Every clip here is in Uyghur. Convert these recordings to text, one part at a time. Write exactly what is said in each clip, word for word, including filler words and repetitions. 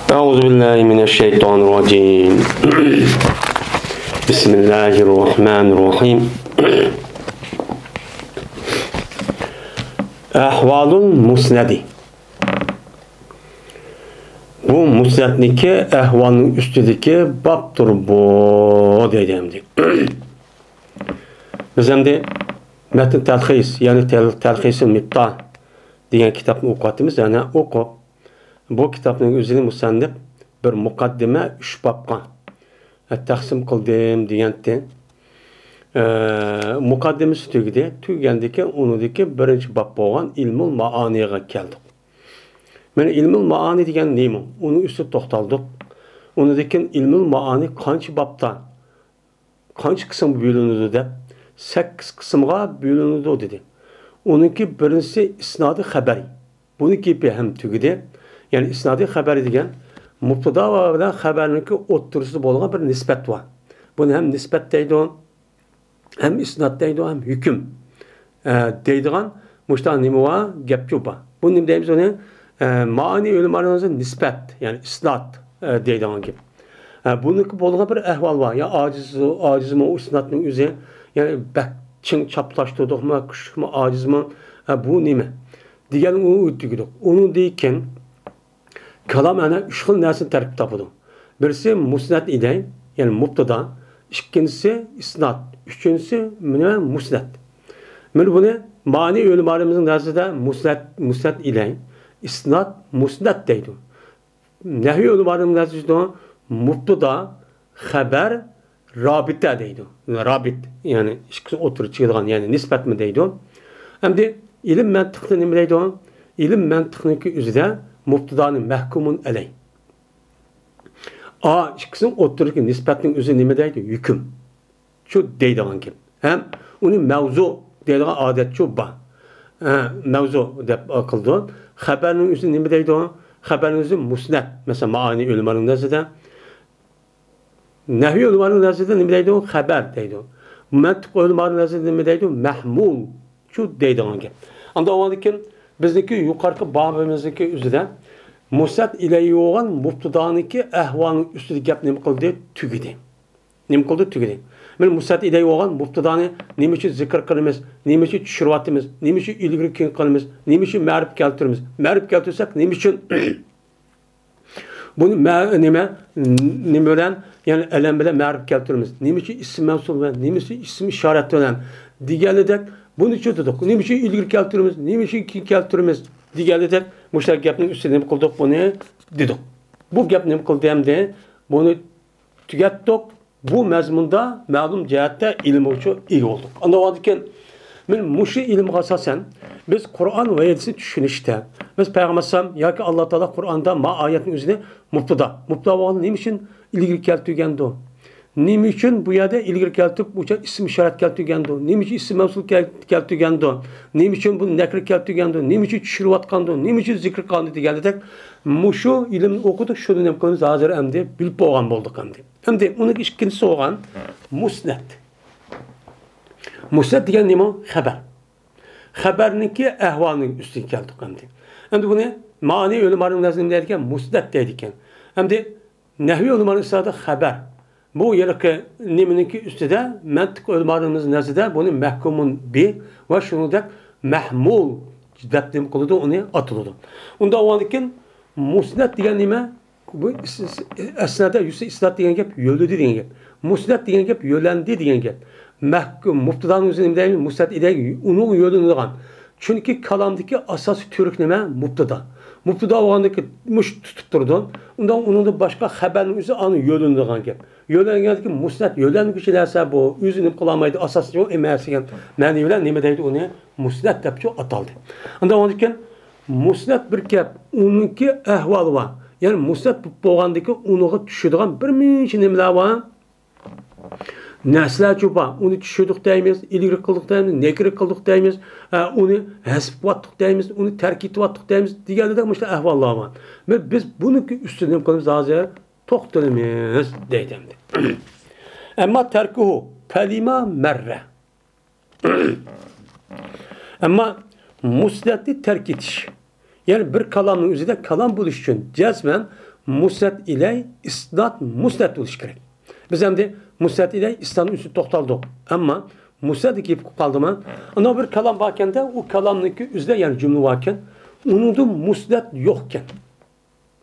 أعوذ بالله من الشيطان الرجيم. بسم الله الرحمن الرحيم. أحوال المسند. بۇ مۇسنەدنىڭكى ئەھۋالنىڭ ئۈستىدىكى بابتۇر بۇ، دەيدۇ ئەمدى. بىز ئەمدى مەتن تەلخىس، يەنى تەل-، تەلخىسۇل مىبتا دېگەن كىتابنى ئوقۇۋاتىمىز. يەنە ئوقۇپ، بۇ كىتابنىڭ ئۆزىنى مۇسەننىپ بىر مۇقەددىمە ئۈچ بابقا تەقسىم قىلدىم دېگەنتى. ئە، مۇقەددىمىسى تۈگىدى. تۈگىگەندىكىن ئۇنىڭدىكى بىرىنچى باب بولغان ئىلمۇل مائانىغا كەلدۇق. مانا ئىلمۇل مائانى دېگەن نېمە؟ ئۇنىڭ ئۈستىدە توختالدۇق. ئۇنىڭدىن كېيىن ئىلمۇل مائانى قانچە بابتا، قانچە قىسىمغا بۆلۈنىدۇ دەپ، سەككىز قىسىمغا بۆلۈنىدۇ دېدى. ئۇنىڭكى بىرىنچىسى ئىسنادى خەبەرى. بۇنىڭ گېپى ھەم تۈگىدى. يەنى ئىسنادى خەبەرى دېگەن مۇبتىدا بىلەن خەبەرنىڭكى ئوتتۇرىسىدا بولغان بىر نىسبەت بار. بۇنى ھەم نىسبەت دەيدۇ، ھەم ئىسناد دەيدۇ، ھەم ھۆكۈم، ئە، دەيدىغان مۇشۇنداق نېمە بار، گەپچۇ بار. بۇ نېمە دەيمىز ئۇنى؟ ئە، مائانى ئۆلىمالىرىمىزدا نىسبەت، يەنى ئىسناد، ئە، دەيدىغان گەپ. ئە، بۇنىڭكى بولغان بىر ئەھۋال بار. يا ئاجىز، ئاجىزمۇ ئۇ ئىسنادنىڭ ئۆزى، يەنى بەك چىڭ چاپلاشتۇردۇقمۇ، كۈچلۈكمۇ، ئاجىزمۇ، ئە، بۇ نېمە؟ دېگەن ئۇ تۈگىدۇق. ئۇنىڭدىن كېيىن كالام ئەنە ئۈچ خىل نەرسىدىن تەركىب تاپىدۇ. بىرسى مۇسنەد ئىلەي، يەنى مۇبتىدا، ئىككىنچىسى ئىسناد، ئۈچىنچىسى مۇنە مۇسنەد. مانا بۇنى مائانى ئۆلىمالىرىمىزنىڭ نەزىرىدە مۇسنەد، مۇسنەد ئىلەي، ئىسناد، مۇسنەد دەيدۇ. نەھۋى ئۆلىمالىرىمىزنىڭ نەزىرىدە مۇبتىدا، خەبەر، رابىتە دەيدۇ. رابىت، يەنى ئىككىسى ئوتتۇرىغا چىقىدىغان، يەنى نىسبەتمۇ دەيدۇ. ئەمدى ئىلىم مەنتىقتا نېمە دەيدۇ؟ ئىلىم مەنتىقنىڭكى ئۆزىدە مۇبتىدانى مەھكۇمۇن ئەلەي. ئا، ئىككىسىنىڭ ئوتتۇرىدىكى نىسبەتنىڭ ئۆزى نېمە دەيدۇ؟ ھۆكۈم. شۇ دەيدىغان گەپ. ھەم ئۇنى مەۋزۇ دەيدىغان ئادەتچۇ بار. ھە، مەۋزۇ دەپ قىلىدۇ. خەبەرنىڭ ئۆزى نېمە دەيدۇ؟ خەبەرنىڭ ئۆزى مۇسنەد. مەسىلەن، مائانى ئۆلىمالىرىنىڭ نەزىرىدە. نەھۋى ئۆلىمالىرىنىڭ نەزىرىدە نېمە دەيدۇ؟ خەبەر دەيدۇ. مەنتىق ئۆلىمالىرىنىڭ نەزىرىدە نېمە دەيدۇ؟ مەھمۇل. شۇ دەيدىغان گەپ. ئاندىن ئاۋۋالدىن كېيىن بىزنىڭكى يۇقىرىقى بابىمىزنىڭكى ئۆزىدە مۇسنەد ئىلەيھى بولغان مۇبتىدانىڭكى ئەھۋالىنىڭ ئۈستىدە گەپ نېمە قىلدى؟ تۈگىدى. نېمە قىلدى؟ تۈگىدى. مانا مۇسنەد ئىلەيھى بولغان مۇبتىدانى نېمە ئۈچۈن زىكىر قىلىمىز؟ نېمە ئۈچۈن چۈشۈرۈۋاتىمىز؟ نېمە ئۈچۈن ئىلگىرى كېيىن قىلىمىز؟ نېمە ئۈچۈن مەرىپە كەلتۈرىمىز؟ مەرىپە كەلتۈرسەك نېمە ئۈچۈن بۇنى مە-، نېمە، نېمە بىلەن، يەنى ئەلەم بىلەن مەرىپە كەلتۈرىمىز. نېمە ئۈچۈن ئىسىم مەۋسۇل بىلەن، نېمە ئۈچۈن ئىسىم ئىشارەت بىلەن دېگەنلىدەك، بۇنى چۈشەندۇق. نېمە ئۈچۈن ئىلگىرى كەلتۈرىمىز، نېمە ئۈچۈن كېيىن كەلتۈرىمىز دېگەنلىدەك، مۇشۇنداق گەپنىڭ ئۈستىدە نېمە قىلدۇق، بۇنى دېدۇق. بۇ گەپ نېمە قىلدى ئەمدى؟ بۇنى تۈگەتتۇق. بۇ مەزمۇندا مەلۇم جەھەتتە ئىلىمغىچۇ ئىگە بولدۇق. ئاندىن كېيىن مانا مۇشۇ ئىلىمغا ئاساسەن بىز قۇرئان ۋە ھەدىسنى چۈشىنىشتە، بىز پەيغەمبەر ئەلەيھىسسالام ياكى ئاللا تائالا قۇرئاندا ما ئايەتنىڭ ئۆزىنى مۇبتىدا، مۇبتىدا بولغاندا نېمە ئۈچۈن ئىلگىرى كەلتۈرگەندۇ؟ نېمە ئۈچۈن بۇ يەردە ئىلگىرى كەلتۈرۈپ، بۇ يەردە ئىسىم ئىشارەت كەلتۈرگەندۇ؟ نېمە ئۈچۈن ئىسىم مەۋسۇل كەل-، كەلتۈرگەندۇ؟ نېمە ئۈچۈن بۇنى نەكىر كەلتۈرگەندۇ؟ نېمە ئۈچۈن چۈشۈرۈۋاتقاندۇ؟ نېمە ئۈچۈن زىكىر قىلغاندۇ دېگەندەك، مۇشۇ ئىلىمنى ئوقۇدۇق، شۇنى نېمە قىلىمىز؟ ھازىر ئەمدى بىلىپ بولغان بولدۇق ئەمدى. ئەمدى ئۇنىڭ ئىككىنچىسى بولغان مۇسنەد. مۇسنەد دېگەن نېمە؟ خەبەر. خەبەرنىڭكى ئەھۋالىنىڭ ئۈستىگە كەلدۇق ئەمدى. ئەمدى بۇنى مائانى ئۆلىمالىرىنىڭ نەزىرىدە نېمە دەيدىكەن؟ مۇسنەد دەيدىكەن. ئەمدى نەھۋى ئۆلىمالىرىنىڭ ئىستىلاھىدا خەبەر. بۇ ھېلىقى نېمىنىڭكى ئۈستىدە، مەنتىق ئۆلىمالىرىمىز نەزىرىدە بۇنى مەھكۇمۇن بى ۋە شۇنىڭدەك مەھمۇل دەپ نېمە قىلىدۇ، ئۇنى ئاتىلىدۇ. ئۇنداق بولغاندىكىن مۇسنەد دېگەن نېمە؟ بۇ ئىس-، ئىس-، ئەسنادە يۇسى ئىسناد دېگەن گەپ يۆلىدى دېگەن گەپ. مۇسنەد دېگەن گەپ يۆلەندى دېگەن گەپ. مەھكۇم، مۇبتىدانىڭ ئۆزى نېمە دەيمىز؟ مۇسنەد ئىلەيھى، ئۇنىڭغا يۆلىنىدىغان. چۈنكى كالامدىكى ئاساسىي تۈۋرۈك نېمە؟ مۇبتىدا. مۇبتىدا بولغاندىكى مۇش تۇتۇپ تۇرىدۇ. ئۇنداق ئۇنىڭدىن باشقا خەبەرنىڭ ئۆزى ئانا يۆلىنىدىغان گەپ. يۆلەنگەندىكى مۇسنەد، يۆلەنگۈچى نەرسە بۇ. ئۆزى نېمە قىلالمايدۇ، ئاساسى يوق ئەمەس دېگەن مەنە بىلەن نېمە دەيدۇ ئۇنى؟ مۇسنەد دەپچۇ ئاتالدى. ئاندىن ئۇنىڭدىن كېيىن مۇسنەد بىر گەپ، ئۇنىڭكى ئەھۋالى بار. يەنى مۇسنەد بولۇپ بولغاندىكى ئۇنىڭغا چۈشىدىغان بىر مۇنچە نېمىلەر بار. نەرسىلەرچۇ بار. ئۇنى چۈشۈردۇق دەيمىز، ئىلگىرى قىلدۇق دەيمىز، نەكىر قىلدۇق دەيمىز، ئە، ئۇنى ھەزىپ قىلىۋاتتۇق دەيمىز، ئۇنى تەرك ئېتىۋاتتۇق دەيمىز دېگەندەك مۇشۇنداق ئەھۋاللار بار. بىز بۇنىڭكى ئۈستىدە نېمە قىلىمىز ھازىر؟ توختىلىمىز دەيدۇ ئەمدى. ئەمما تەركۇھۇ فەلىما مەررە. ئەمما مۇسنەدنى تەرك ئېتىش، يەنى بىر كالامنىڭ ئۆزىدە كالام بولۇش ئۈچۈن جەزمەن مۇسنەد ئىلەي ئىسناد مۇسنەد بولۇشى كېرەك. بىز ئەمدى مۇسنەد ئىلەي ئىسنادنىڭ ئۈستىدە توختالدۇق. ئەمما مۇسنەد دېگەن گەپ قالدىمۇ؟ ئاندىن بىر كالام باركەندە، ئۇ كالامنىڭكى ئۆزىدە يەنە جۈملە باركەن، ئۇنىڭدا مۇسنەد يوقكەن.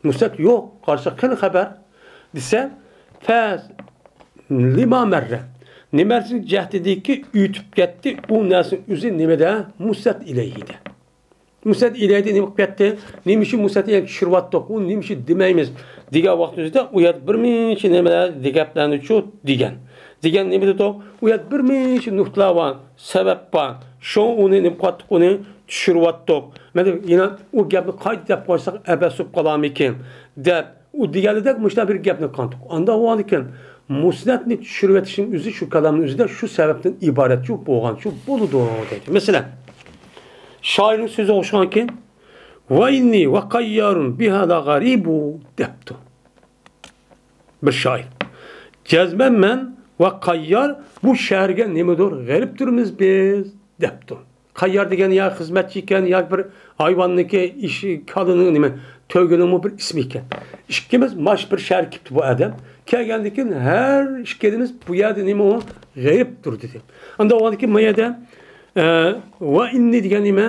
مۇسنەد يوق، قارىسا قېنى خەۋەر دېسە، فە لىما مەررە. نېمە نەرسىنىڭ جەھىتىدىكى ئۆتۈپ كەتتى، ئۇ نەرسىنىڭ ئۆزى نېمىدە؟ مۇسنەد ئىلەيھىدە. مۇسنەد ئىلەيھىدە نېمە قىلىپ كەتتى؟ نېمە ئۈچۈن مۇسنەد ئىلەيھىگە چۈشۈرۈۋاتتۇق؟ ئۇنى نېمە ئۈچۈن دېمەيمىز؟ دېگەن ۋاقتىمىزدا ئۇ يەردە بىر مۇنچە نېمىلەر، گەپلەرنىچۇ دېگەن. دېگەن نېمە دېدۇق؟ ئۇ يەردە بىر مۇنچە نۇقتىلار بار، سەۋەب بار. شۇڭا ئۇنى نېمە قىلىۋاتتۇق؟ ئۇنى چۈشۈرۈۋاتتۇق. مانا يەنە ئۇ گەپنى قايتا دەپ قويساق ئەبەس بولۇپ قالارمىكىن دەپ، ئۇ دېگەنلىدەك مۇشۇنداق بىر گەپنى قىلدۇق. ئانداق بولغاندىكىن مۇسنەدنى چۈشۈرۈۋېتىشنىڭ ئۆزى شۇ كالامنىڭ ئۆزىدە شۇ سەۋەبتىن ئىبارەتچۇ بولغانچۇ بولىدۇ دەيدۇ. مەسىلەن، شائىرنىڭ سۆزىگە ئوخشىغانكىن، ۋەئىننى ۋەقەييارۇن بىھا لەغەرىبۇ دەپتۇ. بىر شائىر. جەزمەن مەن ۋە قەييار بۇ شەھەرگە نېمىدۇر غېرىبتۇرمىز بىز دەپتۇ. قەييار دېگەن يا خىزمەتچى ئىكەن، يا بىر ھايۋاننىڭكى ئىش، كالىنىڭ نېمە، تۆگىنىڭمۇ بىر ئىسمى ئىكەن. ئىككىمىز ماش بىر شەھەرگە كېلىپتۇ بۇ ئادەم. كەلگەندىن كېيىن ھەر ئىككىلىمىز بۇ يەردە نېمە ئۇ غېرىبتۇر دېدى. ئاندىن ئۇنىڭدىن كېيىن ما يەردە، ئە، ۋە ئىننى دېگەن نېمە؟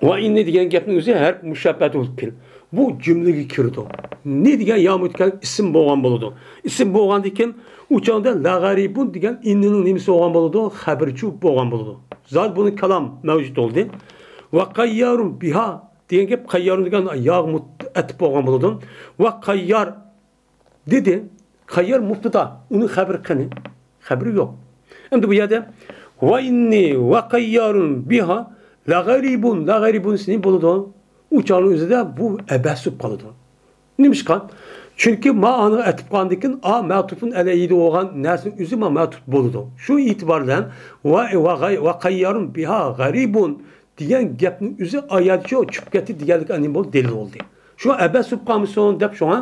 ۋە ئىننى دېگەن گەپنىڭ ئۆزى ھەرپ مۇشەببەتى بولۇپ كېلىدۇ. بۇ جۈملىگە كىرىدۇ. نى دېگەن يا مۇتەكەللىم ئىسىم بولغان بولىدۇ. ئىسىم بولغاندىن كېيىن ئۇ چاغدا لەغەرىبۇن دېگەن ئىننىنىڭ نېمىسى بولغان بولىدۇ؟ خەبىرىچۇ بولغان بولىدۇ. زادى بۇنىڭ كالام مەۋجۇت بولدى. ۋە قەييارۇن بىھا دېگەن گەپ قەييارۇن دېگەن ياغا مۇت-، ئەتىپ بولغان بولىدۇ. ۋە قەييار دېدى. قەييار مۇبتىدا. ئۇنىڭ خەبىرى قېنى؟ خەبىرى يوق. ئەمدى بۇ يەردە ۋە ئىننى ۋە قەييارۇن بىھا لەغەرىبۇن، لەغەرىبۇن نېمە بولىدۇ؟ ئۇ چاغنىڭ ئۆزىدە بۇ ئەبەس بولۇپ قالىدۇ. نېمىشقا؟ چۈنكى ما ئانىغا ئەتىپ قالغاندىن كېيىن ئا مەتۇپۇن ئەلەيھى بولغان نەرسىنىڭ ئۆزى ما مەتۇپ بولىدۇ. شۇ ئېتىبار بىلەن ۋە، ۋە غەي-، ۋە قەييارۇن بىھا غەرىبۇن دېگەن گەپنىڭ ئۆزى ئايەتچە چۈشۈپ كەتتى دېگەنلىك ئەنە بولدى، دەلىل بولدى. شۇ ئەبەس بولۇپ قالمىسۇن دەپ شۇڭا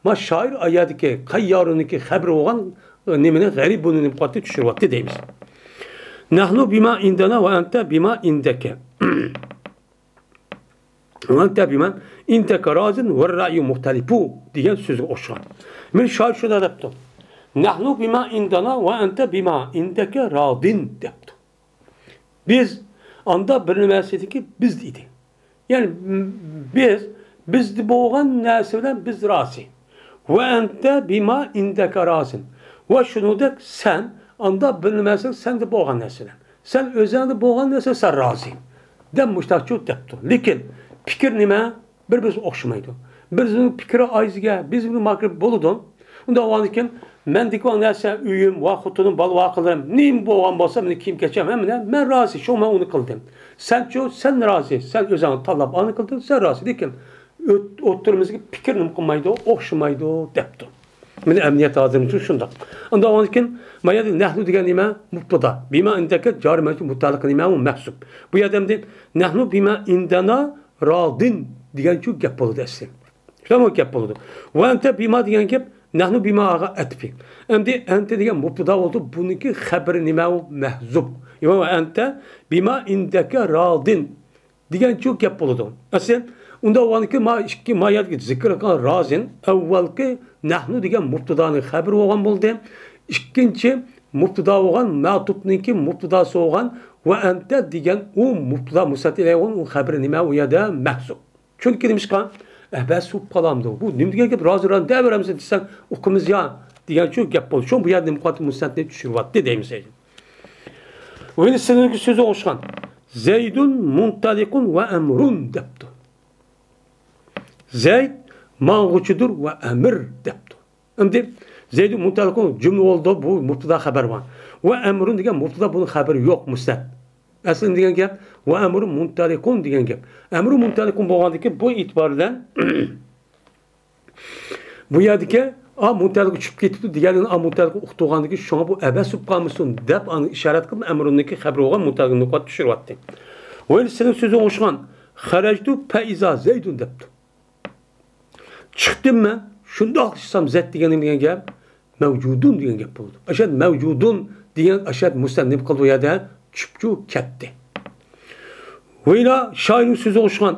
ما شائىر ئايەتتىكى قەييارۇننىڭكى خەبىرى بولغان، ئە، نېمىنى غەرىبۇننى نېمە قىلىۋاتتى؟ چۈشۈرۈۋاتتى دەيمىز. نەھنۇ بىما ئىندەنا ۋە ئەنتە بىما ئىندەكە. ۋە ئەنتە بىما ئىندەكە رازىن ۋە رەئيۇ مۇختەلىپۇ دېگەن سۆزگە ئوخشىغان. مېنى شائىر شۇنداق دەپتۇ. نەھنۇ بىما ئىندەنا ۋە ئەنتە بىما ئىندەكە رازىن دەپتۇ. بىز ئاندا بىر نېمە نەرسىدىكى بىز ئىدى. يەنى بىز، بىزدە بولغان نەرسە بىلەن بىز رازى. ۋە ئەنتە بىما ئىندەكە رازىن. ۋە شۇنىڭدەك سەن ئاندا بىر نېمە نەرسە، سەندە بولغان نەرسە بىلەن. سەن ئۆزۈڭدە بولغان نەرسە سەن رازى. دەپ مۇشتاقچۇ دەپتۇ. لېكىن پىكىر نېمە؟ بىر-بىرسىگە ئوخشىمايدۇ. بىرسىنىڭ پىكرى ئايزىگە، بىرسىنىڭ ماكرى بولىدۇ. ئۇنداق بولغاندىكىن، مەندىكى بار نەرسە، ئۆيۈم، ۋە خوتۇنۇم، بالا-ۋاقىلىرىم، نېمە بولغان بولسا، مېنىڭ كىيىم-كېچەم ھەممە نەرسە، مەن رازى، شۇڭا مەن ئۇنى قىلدىم. سەنچۇ، سەن رازى، سەن ئۆزۈڭ تاللاپ ئانى قىلدىڭ، سەن رازى. لېكىن ئۆت-، ئوتتۇرىمىزدىكى پىكىر نېمە قىلمايدۇ، ئوخشىمايدۇ دەپتۇ. مېنىڭ ئەمەلىيەت ھازىرىمچۇ شۇنداق. ئۇنداق بولغاندىكىن، ما يەردە نەھنۇ دېگەن نېمە؟ مۇبتەدا. بىما ئىندەكە جارى مەجرۇر مۇتەئەللىق نېمە؟ ئۇ مەھزۇپ. بۇ يەردە ئەمدى نەھنۇ بىما ئىندەنا رازىن دېگەنچۇ گەپ بولىدۇ ئەسلى. شۇنداقمۇ گەپ بولىدۇ. ۋە ئەنتە بىما دېگەن گەپ نەھنۇ بىماغا ئەتىپى. ئەمدى ئەنتە دېگەن مۇبتەدا بولدى، بۇنىڭكى خەبىرى نېمە؟ ئۇ مەھزۇپ. ۋە ئەنتە بىما ئىندەكە رازىن دېگەنچۇ گەپ بولىدۇ. ئەسلى ئۇنداق بولغاندىكىن ما ئىككى، ما يەردىكى زىكىر قىلغان رازىن ئەۋۋەلكى نەھنۇ دېگەن مۇبتەدانىڭ خەبىرى بولغان بولدى. ئىككىنچى مۇبتەدا بولغان مەتۇپنىڭكى مۇبتەداسى بولغان ۋە ئەنتە دېگەن ئۇ مۇبتەدا مۇسەت ئىلەيھىغۇ ئۇ خەبىرى نېمە؟ ئۇ يەردە مەھزۇپ. چۈنكى نېمىشقا؟ ئەبەس بولۇپ قالامدۇ؟ بۇ نېمە دېگەن گەپ؟ رازى رازى دەۋېرەمسەن دېسەڭ، ئۇقىمىز يا دېگەنچۇ گەپ بولدى. شۇڭا بۇ يەردە نېمە قىلىۋاتتى؟ مۇسەتنى چۈشۈرۈۋاتتى دەيمىز. ۋە سىلىنىڭكى سۆزى ئوخشىغان. زەيدۇن مۇنتەلىقۇن ۋە ئەمرۇن دەپتۇ. زەيد ماڭغۇچىدۇر ۋە ئەمىر دەپتۇ. ئەمدى زەيدۇن مۇنتەلىقۇن جۈملە بولدى، بۇ مۇبتەدا خەۋەر بار. ۋە ئەمرۇن دېگەن مۇبتەدا، بۇنىڭ خەۋىرى يوق، مۇسنەد. ئەسلىدە دېگەن گەپ، ۋە ئەمرۇن مۇنتەلىقۇن دېگەن گەپ. ئەمرۇن مۇنتەلىقۇن بولغاندىكىن بۇ ئېتىبار بىلەن بۇ يەردىكى ئا مۇنتەلىققا چۈشۈپ كېتىپتۇ دېگەننى ئا مۇنتەلىققا ئۇقتۇرغاندىكىن شۇڭا بۇ ئەبەس بولۇپ قالمىسۇن دەپ ئاڭا ئىشارەت قىلىپ ئەمرۇننىڭكى خەۋىرى بولغان مۇنتەلىقنى نۇقتا چۈشۈرۈۋەتتى. ۋە سىلىنىڭ سۆزىگە ئوخشىغان خەرەجتۇ پەئىزا زەيدۇن دەپتۇ. چىقتىم مەن، شۇنداق ئىشلىسام زەيد دېگەن نېمە دېگەن گەپ؟ مەۋجۇدۇن دېگەن گەپ بولىدۇ. ئاشۇ مەۋجۇدۇن دېگەن ئاشۇ مۇسەننىپ قىلدى ئۇ يەردە چۈشۈپچۇ كەتتى. ۋە ئىلا شائىرنىڭ سۆزىگە ئوخشىغان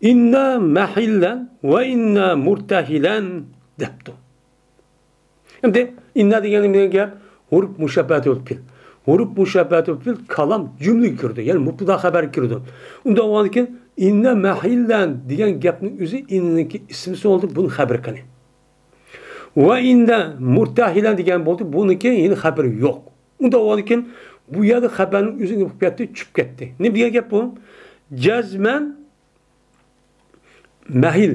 «ئىننا مەھىللەن ۋە ئىننا مۇرتەھىلەن» دەپتۇ. ئەمدى ئىننا دېگەن نېمە دېگەن گەپ؟ ھۇرۇپ مۇشەببەتۇل پىل. ھۇرۇپ مۇشەببەتۇل پىل كالام جۈملىگە كىرىدۇ. يەنى مۇبتىدا خەبەرگە كىرىدۇ. ئۇنداق بولغاندىكىن، «ئىننا مەھىللەن» دېگەن گەپنىڭ ئۆزى ئىننىڭكى ئىسمىسى بولدى، بۇنىڭ خەبىرى قېنى؟ «ۋە ئىننا مۇرتەھىلەن» دېگەن بولدى، بۇنىڭكى يەنە خەبىرى يوق. ئۇنداق بولغاندىكىن، بۇ يەردە خەبەرنىڭ ئۆزى نېمە بولۇپ كەتتى؟ چۈشۈپ كەتتى. نېمە دېگەن گەپ بۇ؟ جەزمەن مەھىل،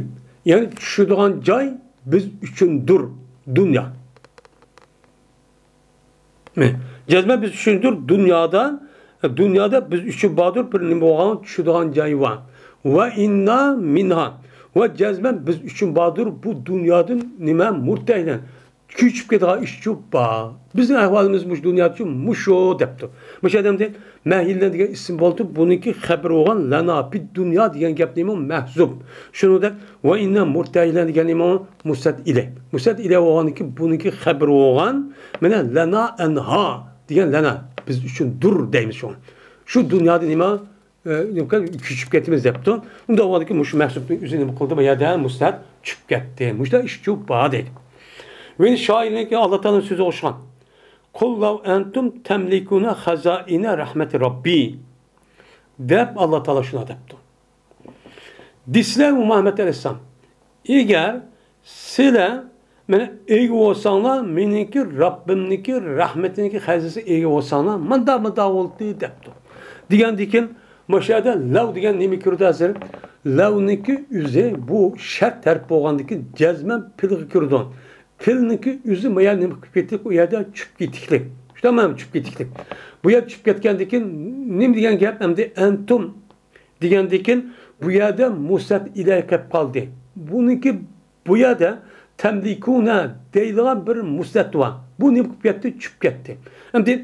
يەنى چۈشىدىغان جاي بىز ئۈچۈندۇر، دۇنيا. مە-، جەزمەن بىز ئۈچۈندۇر، دۇنيادا، دۇنيادا بىز ئۈچۈن باردۇر بىر نېمە بولغان چۈشىدىغان جاي بار. ۋە ئىننا مىنھا. ۋە جەزمەن بىز ئۈچۈن باردۇر بۇ دۇنيادىن نېمە؟ مۇرتەھىلەن. كۆچۈپ كېتىدىغان ئىشچۇ بار. بىزنىڭ ئەھۋالىمىز مۇشۇ دۇنياچۇ مۇشۇ دەپتۇ. مۇشۇ ئادەمدە مەھىللەن دېگەن ئىسىم بولدى. بۇنىڭكى خەبىرى بولغان لەنا پىد دۇنيا دېگەن گەپ نېمە؟ مەھزۇپ. شۇنىڭدەك ۋە ئىننا مۇرتەھىلەن دېگەن نېمە؟ مۇسەت ئىلەي. مۇسەت ئىلەي بولغاندىكى بۇنىڭكى خەبىرى بولغان مانا لەنا ئەنھا دېگەن لەنا بىز ئۈچۈندۇر دەيمىز شۇڭا. شۇ دۇنيادا نېمە؟ ئە، كۆچۈپ كېتىمىز دەپتۇ. ئۇنداق بولغاندىكىن مۇشۇ مەھزۇپنىڭ ئۆزى نېمە قىلدى؟ بۇ يەردە مۇسەت چۈشۈپ كەتتى. مۇشۇنداق ئىشچۇ بار دەيدۇ. ۋە شائىرنىڭكى ئاللا تائالانىڭ سۆزى ئوخشىغان. «قۇل لەۋ ئەنتۇم تەملىكۇنە خەزائىنە رەھمەتى رەببى» دەپ ئاللا تائالا شۇنداق دەپتۇ. دېسىلە ئۇ مۇھەممەد ئەلەيھىسسالام، ئەگەر سىلەر مېنى ئىگە بولساڭلار، مېنىڭكى رەببىمنىڭكى رەھمىتىنىڭكى خەزىنىسىگە ئىگە بولساڭلار، مانداق مانداق بولدى دەپتۇ. دېگەندىكىن، مۇشۇ يەردە لەۋ دېگەن نېمە كىرىدۇ ھازىر؟ لەۋنىڭكى ئۆزى بۇ شەرت ھەرپ بولغاندىكىن جەزمەن پىلغا كىرىدۇ. پىلنىڭكى ئۆزى ما يەردە نېمە قىلىپ كېتىدۇ؟ ئۇ يەردە چۈشۈپ كېتىكلىك. شۇنداقمۇ؟ چۈشۈپ كېتىكلىك. بۇ يەردە چۈشۈپ كەتكەندىكىن نېمە دېگەن گەپ؟ ئەمدى ئەنتۇم دېگەندىكىن، بۇ يەردە مۇسەت ئىلەي قېلىپ قالدى. بۇنىڭكى بۇ يەردە تەملىكۇنە دەيدىغان بىر مۇسەت بار. بۇ نېمە قىلىپ كەتتى؟ چۈشۈپ كەتتى. ئەمدى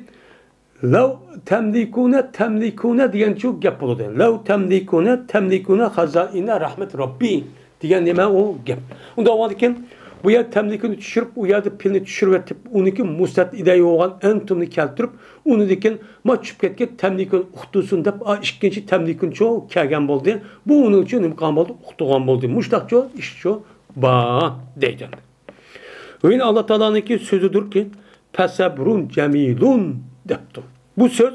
لەۋ تەملىكۇنە، تەملىكۇنە دېگەنچۇ گەپ بولىدۇ. لەۋ تەملىكۇنە، تەملىكۇنە خازائىنە رەھمەت رەببى دېگەن نېمە ئۇ گەپ؟ ئۇنداق بولغاندىكىن، بۇ يەردە تەملىكۇنى چۈشۈرۈپ، ئۇ يەردە پىلنى چۈشۈرۈۋېتىپ، ئۇنىڭكى مۇسەت ئىلەي بولغان ئەنتۇمنى كەلتۈرۈپ، ئۇنىڭدىن كېيىن ما چۈشۈپ كەتكەن تەملىكۇن ئۇقتۇرسۇن دەپ، ئا، ئىككىنچى تەملىكۇنچۇ كەلگەن بولدى. بۇ ئۇنىڭچۇ نېمە قىلغان بولدى؟ ئۇقتۇرغان بولدى. مۇشۇنداقچۇ ئىشچۇ بار دەيدۇ. ۋە يەنە ئاللا تائالانىڭكى سۆزىدۇركى، «پەسەبرۇن جەمىلۇن» دەپتۇ. بۇ سۆز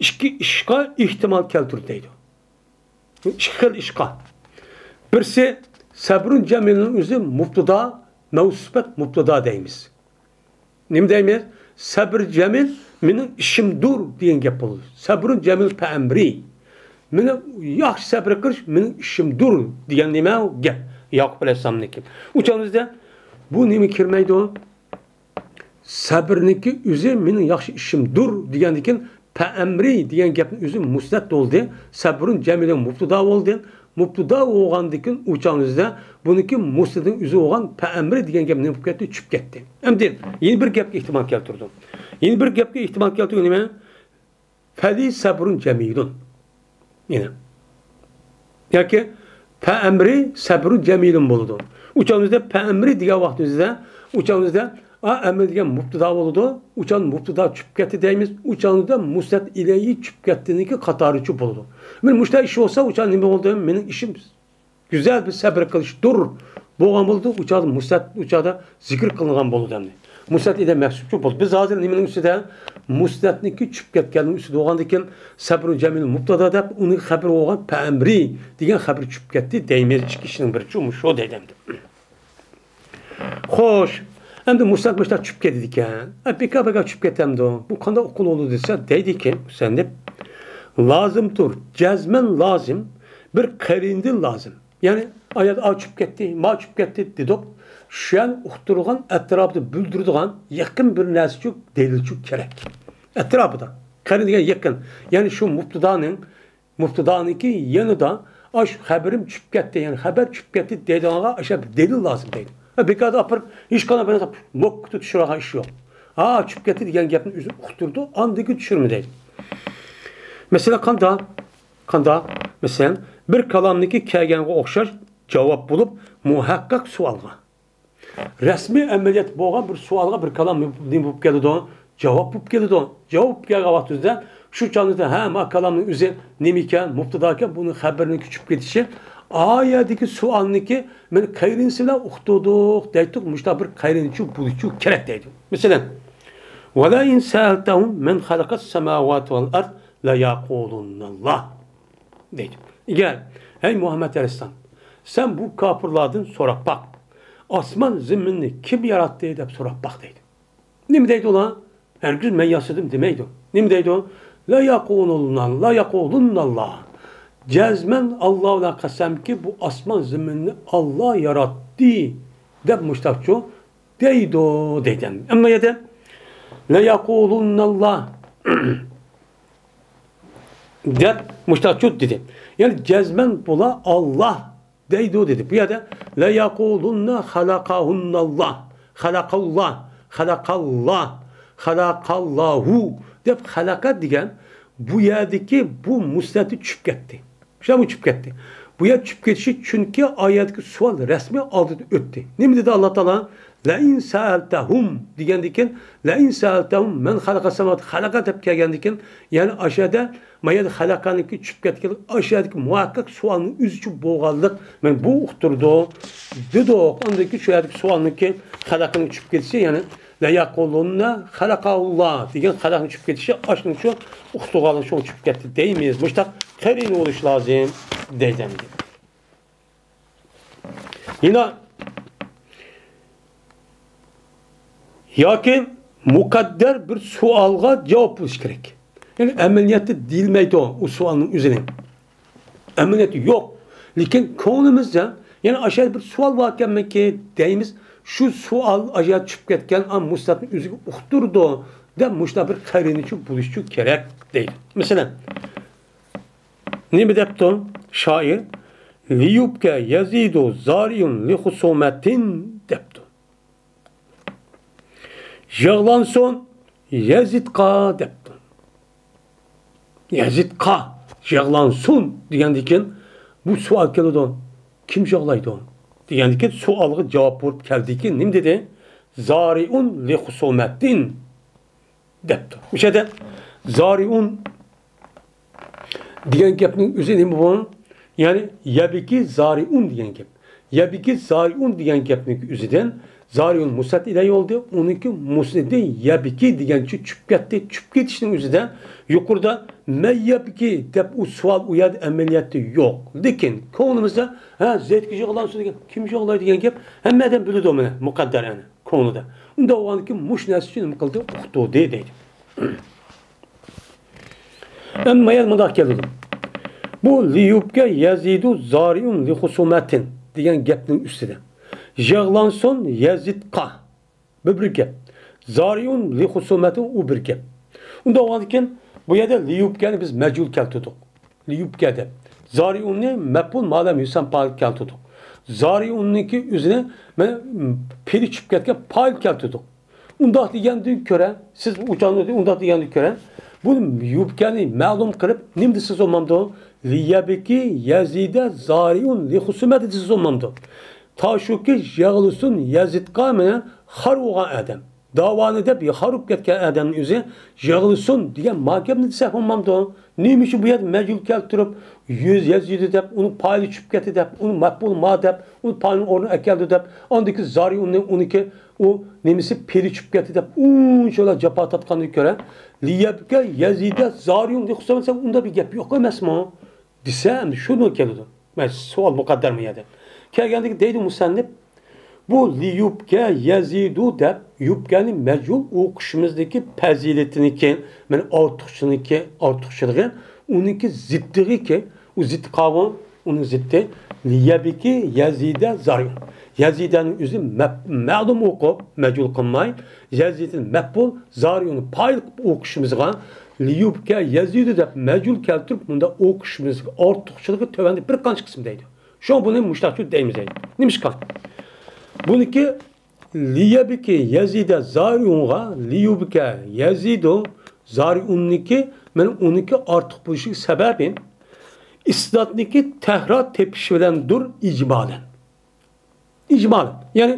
ئىككى ئىشقا ئېھتىمال كەلتۈردى دەيدۇ. ئىككى خىل ئىشقا. بىرسى، سەبرۇن جەمىلنىڭ ئۆزى مۇبتىدا، مەۋسۇپەت مۇبتىدا دەيمىز. نېمە دەيمىز؟ سەبر جەمىل مېنىڭ ئىشىمدۇر دېگەن گەپ بولىدۇ. سەبرۇن جەمىل پەئەمرى. مېنىڭ ياخشى سەبر قىلىش مېنىڭ ئىشىمدۇر دېگەن نېمە گەپ؟ ياقۇپ ئەلەيھىسسالامنىڭكى. ئۇ چاغدا بۇ نېمە كىرمەيدۇ؟ سەبرنىڭكى ئۆزى مېنىڭ ياخشى ئىشىمدۇر دېگەندىن كېيىن پەئەمرى دېگەن گەپنىڭ ئۆزى مۇسنەت بولدى. سەبرۇن جەمىلىڭ مۇبتىدا بولدى. مۇبتىدا بولغاندىن كېيىن ئۇ چاغنىڭ ئۆزىدە بۇنىڭكى مۇسنەتنىڭ ئۆزى بولغان پەئەمرى دېگەن گەپ نېمە بولۇپ كەتتى؟ چۈشۈپ كەتتى. ئەمدى يەنە بىر گەپكە ئېھتىمال كەلتۈردۇم. يەنە بىر گەپكە ئېھتىمال كەلتۈرگەن نېمە؟ فەلى سەبرۇن جەمىلۇن. يەنە. ياكى پەئەمرى سەبرۇن جەمىلۇن بولىدۇ. ئۇ چاغىمىزدا پەئەمرى دېگەن ۋاقتىمىزدا، ئۇ چاغىمىزدا ئا ئەمرى دېگەن مۇبتىدا بولىدۇ. ئۇ چاغ مۇبتىدا چۈشۈپ كەتتى دەيمىز. ئۇ چاغىمىزدا مۇسنەت ئىلەيھى چۈشۈپ كەتتىنىڭكى قاتارىچۇ بولىدۇ. مانا مۇشۇنداق ئىش بولسا، ئۇ چاغ نېمە بولدى؟ مېنىڭ ئىشىم گۈزەل بىر سەبر قىلىشتۇر بولغان بولىدۇ. ئۇ چاغدا مۇسەت، ئۇ چاغدا زىكىر قىلىنغان بولىدۇ ئەمدى. مۇسەت ئىلەي مەھسۇپچۇ بولدى. بىز ھازىر نېمىنىڭ ئۈستىدە؟ مۇسەتنىڭكى چۈشۈپ كەتكەننىڭ ئۈستىدە بولغاندىن كېيىن، سەبرۇ جەمىل مۇبتادا دەپ، ئۇنىڭ خەبىرى بولغان پەئەمرى دېگەن خەبىرى چۈشۈپ كەتتى دەيمىز. ئىككى ئىشنىڭ بىرىچۇ مۇشۇ دەيدۇ ئەمدى. خوش، ئەمدى مۇسەت مۇشۇنداق چۈشۈپ كېتىدىكەن. ئە، بىكار بىكار چۈشۈپ كېتەمدۇ؟ بۇ قانداق ئوقۇلغىلى دېسە، دەيدىكى، سەن دەپ. لازىم تۇر، جەزمەن لازىم، بىر قەرىندىن لازىم. يەنى، ئايەت ئا چۈشۈپ كەتتى، ما چۈشۈپ كەتتى دېدۇق. شۇ يەرنى ئۇقتۇرغان ئەتراپىدا بىلدۈرىدىغان يېقىن بىر نەرسىچۇ، دەلىلچۇ كېرەك. ئەتراپىدا. قەرىن دېگەن يېقىن. يەنى شۇ مۇبتىدانىڭ، مۇبتىدانىڭكى يېنىدا، ئاشۇ خەبىرىم چۈشۈپ كەتتى، يەنى خەبەر چۈشۈپ كەتتى دەيدىغانغا ئاشۇ بىر دەلىل لازىم دەيدۇ. ھە، بىكاردا ئاپىرىپ، ھېچقانداق بىر نەرسە موككىدا چۈشۈرىدىغان ئىش يوق. ھا، چۈشۈپ كەتتى دېگەن گەپنى ئۆزى ئۇقتۇرىدۇ، ئاندىن كېيىن چۈشۈرمە دەيدۇ. مەسىلەن، قانداق؟ قانداق؟ مەسىلەن، بىر كالامنىڭكى كەلگەنگە ئوخشاش جاۋاب بولۇپ، مۇھەققەق سوئالغا. رەسمىي ئەمەلىيەت بولغان بىر سوئالغا بىر كالام نېمە بولۇپ كېلىدۇ؟ جاۋاب بولۇپ كېلىدۇ. جاۋاب بولۇپ كەلگەن ۋاقتىمىزدا، شۇ چاغدا، ھە، ما كالامنىڭ ئۆزى نېمىكەن، مۇبتىداكەن، بۇنىڭ خەبىرىنىڭ چۈشۈپ كېتىشى ئا يەردىكى سوئالنىكى مەن قېرىندىسى بىلەن ئۇقتۇردۇق دەيتتۇق، مۇشۇنداق بىر قېرىندىچۇ بولۇشى كېرەك دەيدۇ. مەسىلەن، ۋەلەئىن سەئەلتەھۇم مەن خەلەقەس سەماۋاتى ۋەل ئەرز لەيەقۇلۇننەللاھ دەيدۇ. ئەگەر، ھەي مۇھەممەد ئەلەيھىسسالام، سەن بۇ كاپىرلاردىن سوراپ باق، ئاسمان زېمىننى كىم ياراتتى دەپ سوراپ باق دەيدۇ. نېمە دەيدۇ ئۇلار؟ ھەرگىز مەن ياسىدىم دېمەيدۇ. نېمە دەيدۇ؟ لەيەقۇلۇننەللاھ، لەيەقۇلۇننەللاھ. جەزمەن ئاللاھ بىلەن قەسەمكى، بۇ ئاسمان زېمىننى ئاللاھ ياراتتى دەپ مۇشتاقچۇ دەيدۇ دەيدۇ. ئەمما يەردە لەيەقۇلۇننەللاھ دەپ مۇشتاقچۇ دېدى. يەنى جەزمەن بۇلار ئاللاھ دەيدۇ دېدى. بۇ يەردە لەيەقۇلۇننە خەلەقەھۇننەللاھ، خەلەقەللاھ، خەلەقەللاھ، خەلەقەللاھۇ دەپ خەلەقە دېگەن بۇ يەردىكى بۇ مۇسنەتى چۈشۈپ كەتتى. شۇنداقمۇ چۈشۈپ كەتتى؟ بۇ يەر چۈشۈپ كېتىشى، چۈنكى ئايەتتىكى سوئال رەسمىي ئالدىدا ئۆتتى. نېمە دېدى ئاللاھ تائالا؟ لەئىن سەئەلتەھۇم دېگەندىكىن، لەئىن سەئەلتەھۇم مەن خەلەقەس سەماۋاتى، خەلەقە دەپ كەلگەندىكىن، يەنى ئاشۇ يەردە ما يەردە خەلەقەنىڭكى چۈشۈپ كەتكەن، ئاشۇ يەردىكى مۇھەققەق سوئالنىڭ ئۆزىچۇ بولغانلىق، مەن بۇ ئۇقتۇردۇق دېدۇق. ئاندىن كېيىن شۇ يەردىكى سوئالنىڭكى خەلەقنىڭ چۈشۈپ كېتىشى، يەنى لەيەقۇلۇننە خەلەقەھۇللاھ دېگەن خەلەقنىڭ چۈشۈپ كېتىشى، ئاشۇنىڭ شۇ ئۇقتۇرغانلىق شۇ چۈشۈپ كەتتى دەيمىز. مۇشۇنداق قېرىندە بولۇش لازىم دەيدۇ. يەنە ياكى مۇقەددەر بىر سوئالغا جاۋاب بولۇش كېرەك. يەنى ئەمەلىيەتتە دېيىلمەيدۇ ئۇ سوئالنىڭ ئۆزىنى. ئەمەلىيەتتە يوق. لېكىن كۆڭلىمىزدە يەنە ئاشۇ يەردە بىر سوئال باركەنمىكى دەيمىز. شۇ سوئال ئاشۇ يەردە چۈشۈپ كەتكەن، ئا، مۇسنەتنى ئۆزىگە ئۇقتۇرىدۇ دەپ مۇشۇنداق بىر قېرىندىچۇ بولۇشى كېرەك دەيدۇ. مەسىلەن، نېمە دەپتۇ شائىر؟ لىيۇبكە يەزىدۇ زارىئۇن لىخۇسۇمەتىن دەپتۇ. يىغلانسۇن يەزىدقا دەپتۇ. يەزىدقا يىغلانسۇن دېگەندىكىن بۇ سوئال كېلىدۇ. كىم يىغلايدۇ؟ دېگەندىكىن سوئالغا جاۋاب بولۇپ كەلدىكىن نېمە دېدى؟ زارىئۇن لىخۇسۇمەتىن دەپتۇ. ئۆشەدە زارىئۇن دېگەن گەپنىڭ ئۆزى نېمە بۇ؟ يەنى يەبكى زارىئۇن دېگەن گەپ. يەبكى زارىئۇن دېگەن گەپنىڭ ئۆزىدىن زارىئۇن مۇسنەت ئىلەيھى بولدى. ئۇنىڭكى مۇسنىدى يەبكى دېگەنچە چۈشۈپ كەتتى. چۈشۈپ كېتىشنىڭ ئۆزىدە يۇقىرىدا مەن يەبكى دەپ ئۇ سوئال ئۇ يەردە ئەمەلىيەتتە يوق. لېكىن كۆڭلىمىزدە، ھە، زەيدكە يىغلانسۇن دېگەن، كىم يىغلايدۇ دېگەن گەپ ھەممە ئادەم بىلىدۇ مانا مۇقەددەر يەنى. كۆڭلىدە. ئۇنداق بولغاندىكىن مۇشۇ نەرسە ئۈچۈن نېمە قىلدى؟ ئۇقتۇردى دەيدۇ. ئەمما يەنە مۇنداق كېلىدۇ. بۇ لىيۇبكە يەزىدۇ زارىئۇن لىخۇسۇمەتىن دېگەن گەپنىڭ ئۈستىدە. يىغلانسۇن يەزىدقا. بۇ بىر گەپ. زارىئۇن لىخۇسۇمەتىن ئۇ بىر گەپ. ئۇنداق بولغاندىكىن بۇ يەردە لىيۇبكەنى بىز مەجھۇل كەلتۈردۇق. لىيۇبكە دەپ. زارىئۇننى مەپئۇل ما لەم يۇسەم پائىل كەلتۈردۇق. زارىئۇننىڭكى ئۆزىنى مەن پېئىلى چۈشۈپ كەتكەن پائىل كەلتۈردۇق. ئۇنداق دېگەندىن كۆرە، سىز ئۇچانلىدى ئۇنداق دېگەندىن كۆرە، بۇ يۇبكەنى مەلۇم قىلىپ، نېمە دېسە بولمامدۇ؟ لىيەبكى يەزىدە زارىئۇن لىخۇسۇمەتى دېسە بولمامدۇ؟ تاشۇكى يىغلىسۇن يەزىدقا مەنە خار بولغان ئادەم. داۋانى دەپ خار بولۇپ كەتكەن ئادەمنىڭ ئۆزى يىغلىسۇن دېگەن ما گەپنى دېسەك بولمامدۇ؟ نېمە ئۈچۈن بۇ يەردە مەجھۇل كەلتۈرۈپ، يۈز يەزىدۇ دەپ، ئۇنى پائىلى چۈشۈپ كەتتى دەپ، ئۇنى مەپئۇل ما دەپ، ئۇنى پائىلنىڭ ئورنىغا ئەكەلدى دەپ، ئاندىكى زارىئۇننى ئۇنىكى، ئۇ نېمىسى پېئىلى چۈشۈپ كەتتى دەپ، ئۇنچىۋالا جاپا تارتقاندىن كۆرە، لىيەبكە يەزىدە زارىئۇن دېسە ئۇنداق بىر گەپ يوق ئەمەسمۇ؟ دېسە، ئەمدى شۇنى كېلىدۇ. مانا سوئال مۇقەددەر بۇ يەردە. كەلگەندىكى دەيدۇ مۇسەننىپ، بۇ لىيۇبكە يەزىدۇ دەپ يۇبكەنى مەجھۇل ئوقۇشىمىزدىكى پەزىلىتىنىكى، مانا ئارتۇقچىنىكى، ئارتۇقچىلىقى، ئۇنىڭكى زىددىغىكى، ئۇ زىددى قاۋۇ، ئۇنىڭ زىددى لىيەبكى يەزىدە زارىئۇن. يەزىدەنىڭ ئۆزى مە-، مەلۇم ئوقۇپ، مەجھۇل قىلماي، يەزىدىنى مەپئۇل، زارىئۇننى پائىل قىلىپ ئوقۇشىمىزغا، لىيۇبكە يەزىدۇ دەپ مەجھۇل كەلتۈرۈپ، مۇنداق ئوقۇشىمىزغا ئارتۇقچىلىقى تۆۋەندە بىر قانچە قىسىم دەيدۇ. شۇڭا بۇنى مۇشتاقچۇ دەيمىز دەيدۇ. نېمىشقا؟ بۇنىكى لىيەبكى يەزىدە زارىئۇنغا لىيۇبكە يەزىدۇ زارىئۇننىكى، مانا ئۇنىكى ئارتۇق بولۇشى سەۋەبى ئىسنادنىكى تەكرار تېپىش بىلەندۇر ئىجمالەن. ئىجمالەن. يەنى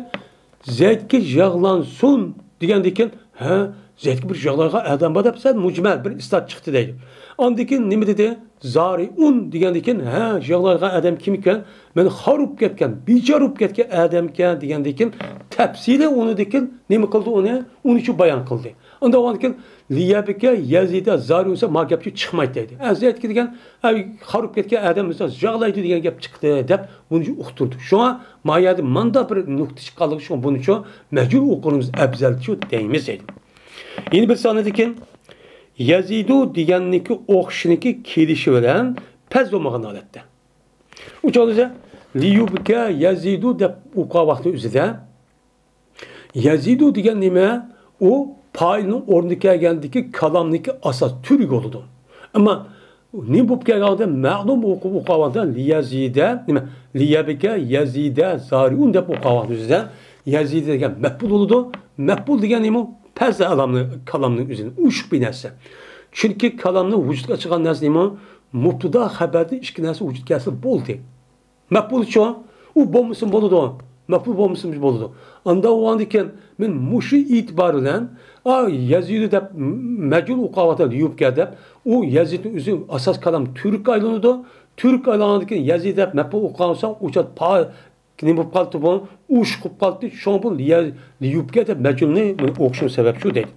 زەيدكە يىغلانسۇن دېگەندىن كېيىن، ھە، زەيدكە بىر يىغلايدىغان ئادەم بار دەپ سەل مۇجمەل بىر ئىسپات چىقتى دەيدۇ. ئاندىن كېيىن نېمە دېدى؟ زارىئۇن دېگەندىن كېيىن، ھە، يىغلايدىغان ئادەم كىم ئىكەن؟ مېنى خار بولۇپ كەتكەن، بىچارە بولۇپ كەتكەن ئادەمكەن دېگەندىن كېيىن تەپسىلىي ئۇنىڭدىن كېيىن نېمە قىلدى ئۇنى؟ ئۇنى شۇ بايان قىلدى. ئاندىن كېيىن لىيەبكى يەزىدە زارىئۇن دېسە ما گەپچە چىقمايتتى دەيدۇ. ھە، زەيدكە دېگەن، ئەي، خار بولۇپ كەتكەن ئادەم بولسا يىغلايدۇ دېگەن گەپ چىقتى دەپ بۇنى ئۇقتۇردى. شۇڭا ما يەردە مانداق بىر نۇقتا چىققانلىقى شۇڭا بۇنى شۇ مەجھۇل ئوقۇغىنىمىز ئەپزەل شۇ دەيمىز دەيدۇ. يەنە بىر سانىدىكى يەزىدۇ دېگەننىكى ئوخشىشنىكى كېلىشى بىلەن پەز بولمىغان ھالەتتە. ئۇ چاغدا لىيۇبكە يەزىدۇ دەپ ئوقۇغان ۋاقتى ئۆزىدە يەزىدۇ دېگەن نېمە؟ ئۇ پائىلنىڭ ئورنىدا كەلگەندىكى كالامنىڭكى ئاساس تۈرىگە بولىدۇ. ئەمما نېمە بولۇپ كەلگەندە مەلۇم ئوقۇپ ئوقۇۋاتقان لىيەزىدە، نېمە؟ لىيەبكە يەزىدە زارىئۇن دەپ ئوقۇۋاتقان ئۆزىدە يەزىدە دېگەن مەپئۇل بولىدۇ. مەپئۇل دېگەن نېمە؟ پەز ئالامنى، كالامنىڭ ئۆزىنى ئۇششۇق بىر نەرسە. چۈنكى كالامنى ۋۇجۇدقا چىقارغان نەرسە نېمە؟ مۇپتىدا خەبەردىن ئىككى نەرسە ۋۇجۇدقا كەلسە بولدى. مەپئۇلچۇ؟ ئۇ بولمىسىمۇ بولىدۇ. مەپئۇل بولمىسىمۇ بولىدۇ. ئاندا بولغاندىكىن مەن مۇشۇ ئېتىبار بىلەن، ئا، يەزىدۇ دەپ مەجھۇل ئوقۇۋاتىدۇ، لىيۇبكە دەپ. ئۇ يەزىدنىڭ ئۆزى ئاساس كالام تۈرككە ئايلىنىدۇ. تۈرككە ئايلانغاندىن كېيىن يەزىد دەپ مەپئۇل ئوقۇغان بولساڭ، ئۇ چاغ پا-، نېمە بولۇپ قالدى بۇ؟ ئۇششۇق بولۇپ قالدى. شۇڭا بۇ لىيە-، لىيۇبكە دەپ مەجھۇلنى ئوقۇشنىڭ سەۋەبى شۇ دەيدۇ.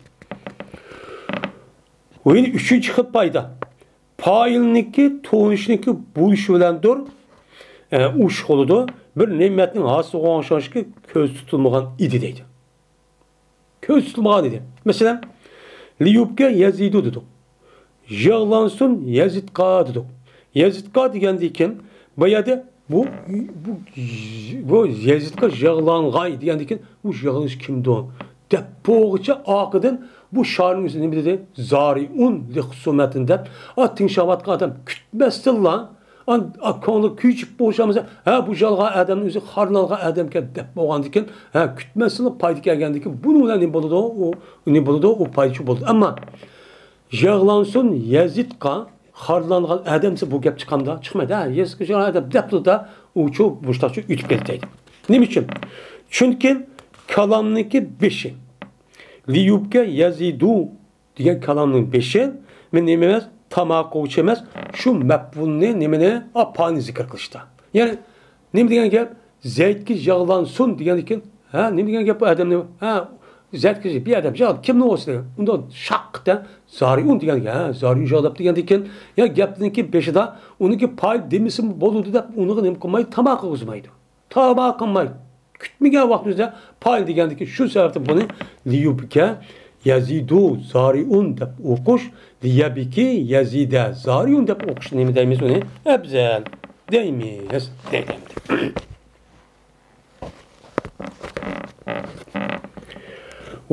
ئۇ يەنە ئۈچىنچى خىل پايدا. پائىلنىڭكى تونۇشنىڭكى بولۇشى بىلەندۇر، ئە، ئۇششۇق بولىدۇ. بىر نېمەتنىڭ ھاسىل بولغان ئوخشاشكى كۆز تۇتۇلمىغان ئىدى دەيدۇ. كۆز تۇتۇلمىغان ئىدى. مەسىلەن، لىيۇبكە يەزىدۇ دېدۇق. يىغلانسۇن يەزىدقا دېدۇق. يەزىدقا دېگەندىن كېيىن، بۇ يەردە بۇ، بۇ، بۇ يەزىدقا يىغلانغاي دېگەندىن كېيىن، بۇ يىغلىنىش كىمدۇ؟ دەپ بولغۇچە ئارقىدىن بۇ شائىرنىڭ ئۆزى نېمە دېدى؟ زارىئۇن لىخۇسۇمەتىن دەپ، ئا، تىڭشاۋاتقان ئادەم كۈتمەستىنلا، ئا، ئا، كۆڭلى كۆچۈپ بولۇشالمىسا، ھە، بۇ يىغلىغان ئادەمنىڭ ئۆزى خارلانغان ئادەمكەن دەپ بولغاندىن كېيىن، ھە، كۈتمەستىنلا پايدا كەلگەندىن كېيىن، بۇنىڭ بىلەن نېمە بولىدۇ؟ ئۇ، نېمە بولىدۇ؟ ئۇ پايدىچى بولىدۇ. ئەمما يىغلانسۇن يەزىدقا خارلانغان ئادەم دېسە بۇ گەپ چىقامدا؟ چىقمايدۇ. ھە، يەزىدقا خارلانغان ئادەم دەپتۇ-دە، ئۇچۇ مۇشتاقچۇ ئۆتۈپ كەتتى دەيدۇ. نېمە ئۈچۈن؟ چۈنكى كالامنىڭكى بېشى لىيۇبكە يەزىدۇ دېگەن كالامنىڭ بېشى، مەن نېمە ئەمەس، تاماقا ئوخشاش ئەمەس، شۇ مەپئۇلنى، نېمىنى، ئاپانى زىكىر قىلىشتا. يەنى نېمە دېگەن گەپ؟ زەيدكە يىغلانسۇن دېگەندىن كېيىن، ھە، نېمە دېگەن گەپ بۇ ئادەمنى؟ ھە، زەيدكە بىر ئادەم يىغلاپ، كىمنى ئويلىسا؟ ئۇندا شاققىتە زارىئۇن دېگەن، ھە، زارىئۇن يىغلاپ دېگەندىن كېيىن، يا گەپنىڭكى بېشىدا ئۇنىڭكى پايىل دېمىسىمۇ بولىدۇ دەپ، ئۇنىڭغا نېمە قىلمايدۇ؟ تاماقا قىلمايدۇ. تاماقا قىلماي، كۈتمىگەن ۋاقتىمىزدا پايىل دېگەندىكى شۇ سەۋەبتىن بۇنى لىيۇبكە يەزىدۇ زارىئۇن دەپ ئوقۇش، لىيەبكى يەزىدە زارىئۇن دەپ ئوقۇش نېمە دەيمىز ئۇنى؟ ئەپزەل دەيمىز دەيدۇ.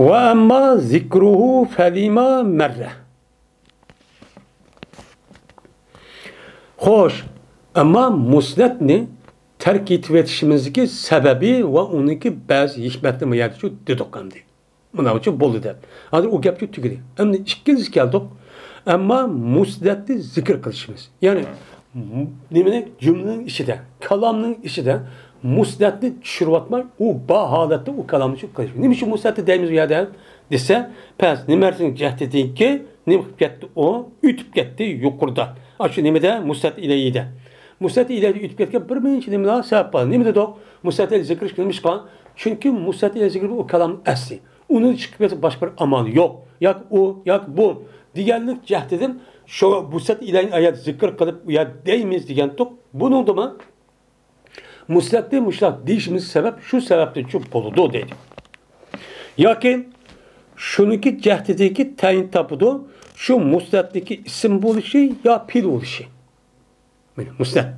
ۋە ئەمما زىكرۇھۇ فەلىما مەررە. خوش، ئەمما مۇسنەدنى تەرك ئېتىۋېتىشىمىزدىكى سەۋەبى ۋە ئۇنىڭكى بەزى ھېكمەتنى بۇ يەردە شۇ دېدۇق ئەمدى. مانا شۇ بولدى دەپ. ھازىر ئۇ گەپكە تۈگىدى. ئەمدى ئىككىنچىسى كەلدۇق. ئەمما مۇسنەدنى زىكىر قىلىشىمىز. يەنى م-، نېمىنى؟ جۈملىنىڭ ئىچىدە، كالامنىڭ ئىچىدە مۇسنەدنى چۈشۈرۈۋاتماي، ئۇ بار ھالەتتە ئۇ كالامنى شۇ قىلىش. نېمە ئۈچۈن مۇسنەدنى دەيمىز بۇ يەردە دېسە، پەس نېمە نەرسىنىڭ جەھتىدىكى نېمە قىلىپ كەتتى ئۇ؟ ئۆتۈپ كەتتى يۇقىرىدا. ئاشۇ نېمىدە؟ مۇسنەد ئىلەيھىدە. مۇسنەد ئىلەيھىدە ئۆتۈپ كەتكەن بىر نەچچە نېمىلەر سەۋەب بار. نېمە دېدۇق؟ مۇسنەد ئىلەيھى زىكىر قىلىنىشقا. چۈنكى مۇسنەد ئىلەيھى زىكىر ئۇ كالامنىڭ ئەسلى. ئۇنى چىقىپ كەتسە باشقا بىر ئامال يوق. ياكى ئۇ، ياكى بۇ دېگەنلىك جەھىتىدىن شۇ مۇسنەد ئىلەيھىنى ئايەت زىكىر قىلىپ، ئۇ يەردە دەيمىز دېگەنتۇق. بۇنىڭدىمۇ مۇسنەدنى مۇشۇنداق دېيىشىمىز سەۋەب، شۇ سەۋەبتىنچۇ بولىدۇ دەيدۇ. ياكى شۇنىڭكى جەھىتىدىكى تەيىن تاپىدۇ، شۇ مۇسنەدنىڭكى ئىسىم بولۇشى يا پېئىل بولۇشى. مانا مۇسنەد.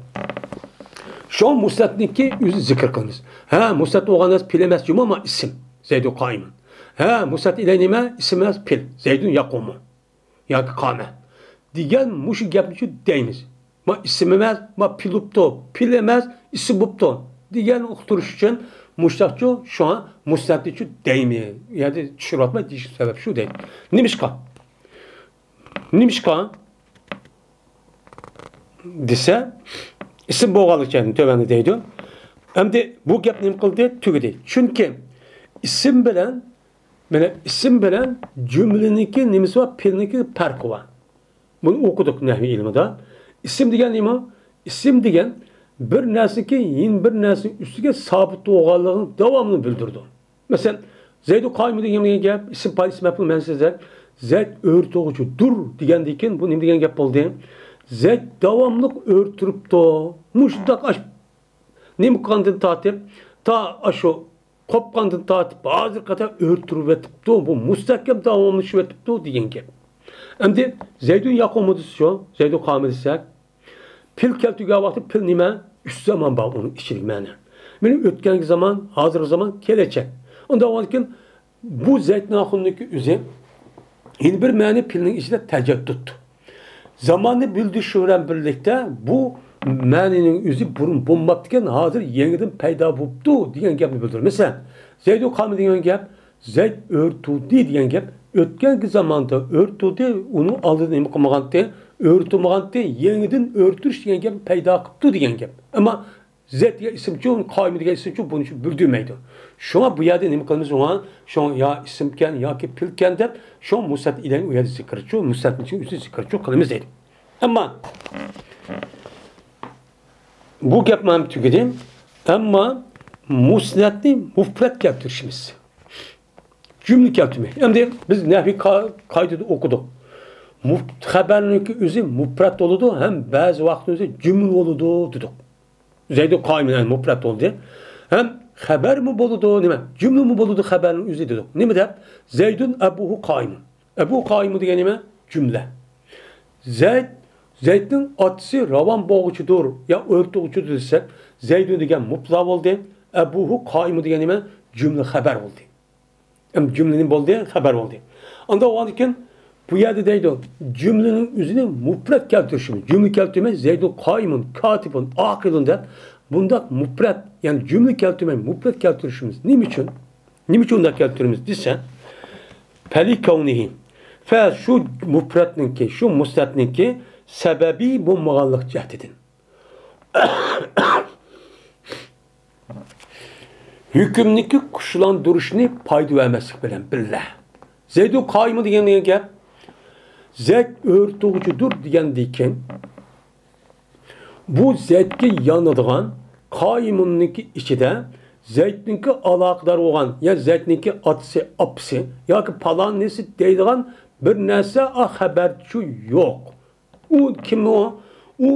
شۇ مۇسنەدنىڭكى ئۆزى زىكىر قىلىمىز. ھە، مۇسنەد بولغان نەرسە پېئىل ئەمەس جۇمۇ، ئەمما ئىسىم. زەيدۇ قائىمۇن. ھە، مۇسنەد ئىلەيھى نېمە؟ ئىسىم ئەمەس، پېئىل. زەيدۇن يەقۇمۇ. ياكى قامە. دېگەن مۇشۇ گەپنىچۇ دەيمىز. ما ئىسىم ئەمەس، ما پېئىل بوپتۇ، پېئىل ئەمەس، ئىسىم بوپتۇ. دېگەن ئۇقتۇرۇش ئۈچۈن مۇشۇنداقچۇ، شۇڭا مۇسنەدنىچۇ دەيمىز. يەنى چۈشۈرۈۋاتماي دېيىش سەۋەب شۇ دەيدۇ. نېمىشقا؟ نېمىشقا؟ دېسە، ئىسىم بولغانلىقى تۆۋەندە دەيدۇ. ئەمدى بۇ گەپ نېمە قىلدى؟ تۈگىدى. چۈنكى ئىسىم بىلەن مانا ئىسىم بىلەن جۈملىنىڭكى نېمىسى بار، پېئىلنىڭكى پەرقى بار. بۇنى ئوقۇدۇق نەھۋى ئىلمىدا. ئىسىم دېگەن نېمە؟ ئىسىم دېگەن بىر نەرسىنىڭكى يەنە بىر نەرسىنىڭ ئۈستىگە سابىت بولغانلىقىنىڭ داۋامىنى بىلدۈرىدۇ. مەسىلەن، زەيدۇ قائىمۇ دېگەن گەپ، ئىسىم پائىل ئىسىم مەپئۇل مەنىسىدە زەيد ئۆرتىگۈچىدۇر دېگەندىن كېيىن بۇ نېمە دېگەن گەپ بولدى؟ زەيد داۋاملىق ئۆرتۈرۈپتۇ. مۇشۇنداق ئاش-، نېمە قىلغاندىن تارتىپ، تا ئاشۇ قوپقاندىن تارتىپ ھازىرغا قەدەر ئۆرتۈرۈۋېتىپتۇ، بۇ مۇستەھكەم داۋاملىشىۋېتىپتۇ دېگەن گەپ. ئەمدى زەيدۇن يەقۇمۇ دېسە شۇ، زەيدۇن قائىمۇ دېسەك، پېئىل كەلتۈرگەن ۋاقىتتا پېئىل نېمە؟ ئۈچ زامان بار ئۇنىڭ ئىچىدىكى مەنە. مانا ئۆتكەنكى زامان، ھازىرقى زامان، كېلەچەك. ئۇنداق بولغاندىكىن بۇ زەيدنىڭ ئاخىرىدىكى ئۆزى يەنە بىر مەنە پېئىلنىڭ ئىچىدە تەجەددۇت. زاماننى بىلدۈرۈش بىلەن بىرلىكتە بۇ مەنىنىڭ ئۆزى بۇرۇن بولماپتىكەن، ھازىر يېڭىدىن پەيدا بوپتۇ دېگەن گەپنى بىلدۈرىدۇ. مەسىلەن، زەيدۇ قامى دېگەن گەپ، زەيد ئۆرتۈلدى دېگەن گەپ. ئۆتكەنكى زاماندا ئۆرتۈلدى، ئۇنىڭ ئالدىدا نېمە قىلمىغانتى؟ ئۆرتۈلمىغانتى، يېڭىدىن ئۆرتۈلۈش دېگەن گەپنى پەيدا قىپتۇ دېگەن گەپ. ئەمما زەيد دېگەن ئىسىمچۇ، قائىمۇ دېگەن ئىسىمچۇ، بۇنى بىلدۈرمەيدۇ. شۇڭا بۇ يەردە نېمە قىلىمىز ئۇنىڭغا؟ شۇڭا يا ئىسىمكەن ياكى پېئىلكەن دەپ، شۇڭا مۇستەتىر ئىلەنى ئۇ يەردە زىكىرچۇ، مۇستەتىرنى ئۆزى زىكىرچۇ قىلىمىز دەيدۇ. ئەمما بۇ گەپ مانا تۈگىدى. ئەمما مۇسنەتنى مۇپرەت كەلتۈرۈشىمىز. جۈملە كەلتۈرمە. ئەمدى بىز نەھۋى قا-، قائىدىدە ئوقۇدۇق. مۇپ-، خەبەرنىڭكى ئۆزى مۇپرەت بولىدۇ ھەم بەزى ۋاقىتتا ئۆزى جۈملە بولىدۇ دېدۇق. زەيدۇ قائىمۇن، يەنى مۇپرەت بولدى. ھەم خەبەرمۇ بولىدۇ، نېمە؟ جۈملىمۇ بولىدۇ خەبەرنىڭ ئۆزى دېدۇق. نېمە دەپ؟ زەيدۇن ئەبۇھۇ قائىمۇن. ئەبۇ قائىمۇ دېگەن نېمە؟ جۈملە. زەيد، زەيدنىڭ ئاتىسى راۋان بوغۇچىدۇر يا ئۆرتىگۈچىدۇر دېسەك، زەيدۇن دېگەن مۇبتەدا بولدى. ئەبۇھۇ قائىمۇ دېگەن نېمە؟ جۈملە خەبەر بولدى. ئەمدى جۈملە نېمە بولدى؟ خەبەر بولدى. ئانداق بولغاندىكىن بۇ يەردە دەيدۇ، جۈملىنىڭ ئۆزىنى مۇپرەت كەلتۈرۈشىمىز. جۈملە كەلتۈرمەي، زەيدۇن قائىمۇن، كاتىبۇن، ئاقىلۇن دەپ بۇنداق مۇپرەت، يەنى جۈملە كەلتۈرمەي مۇپرەت كەلتۈرۈشىمىز نېمە ئۈچۈن؟ نېمە ئۈچۈن ئۇنداق كەلتۈرىمىز دېسە، پەلىكەۋنىھى. فە شۇ مۇپرەتنىڭكى، شۇ مۇسنەتنىڭكى سەۋەبى بولمىغانلىق جەھىتىدىن. ھۆكۈمنىڭكى كۈچلەندۈرۈشنى پايدا بەرمەسلىك بىلەن بىللە. زەيدۇ قائىمۇ دېگەن، دېگەن گەپ، زەيد ئۆرتىگۈچىدۇر دېگەندىن كېيىن، بۇ زەيدكە يانىدىغان قائىمۇننىڭكى ئىچىدە زەيدنىڭكى ئالاقىدار بولغان، يا زەيدنىڭكى ئاتىسى، ئاپىسى ياكى پالانىسى دەيدىغان بىر نەرسە، ئا، خەبەرچۇ يوق. ئۇ كىم ئۇ؟ ئۇ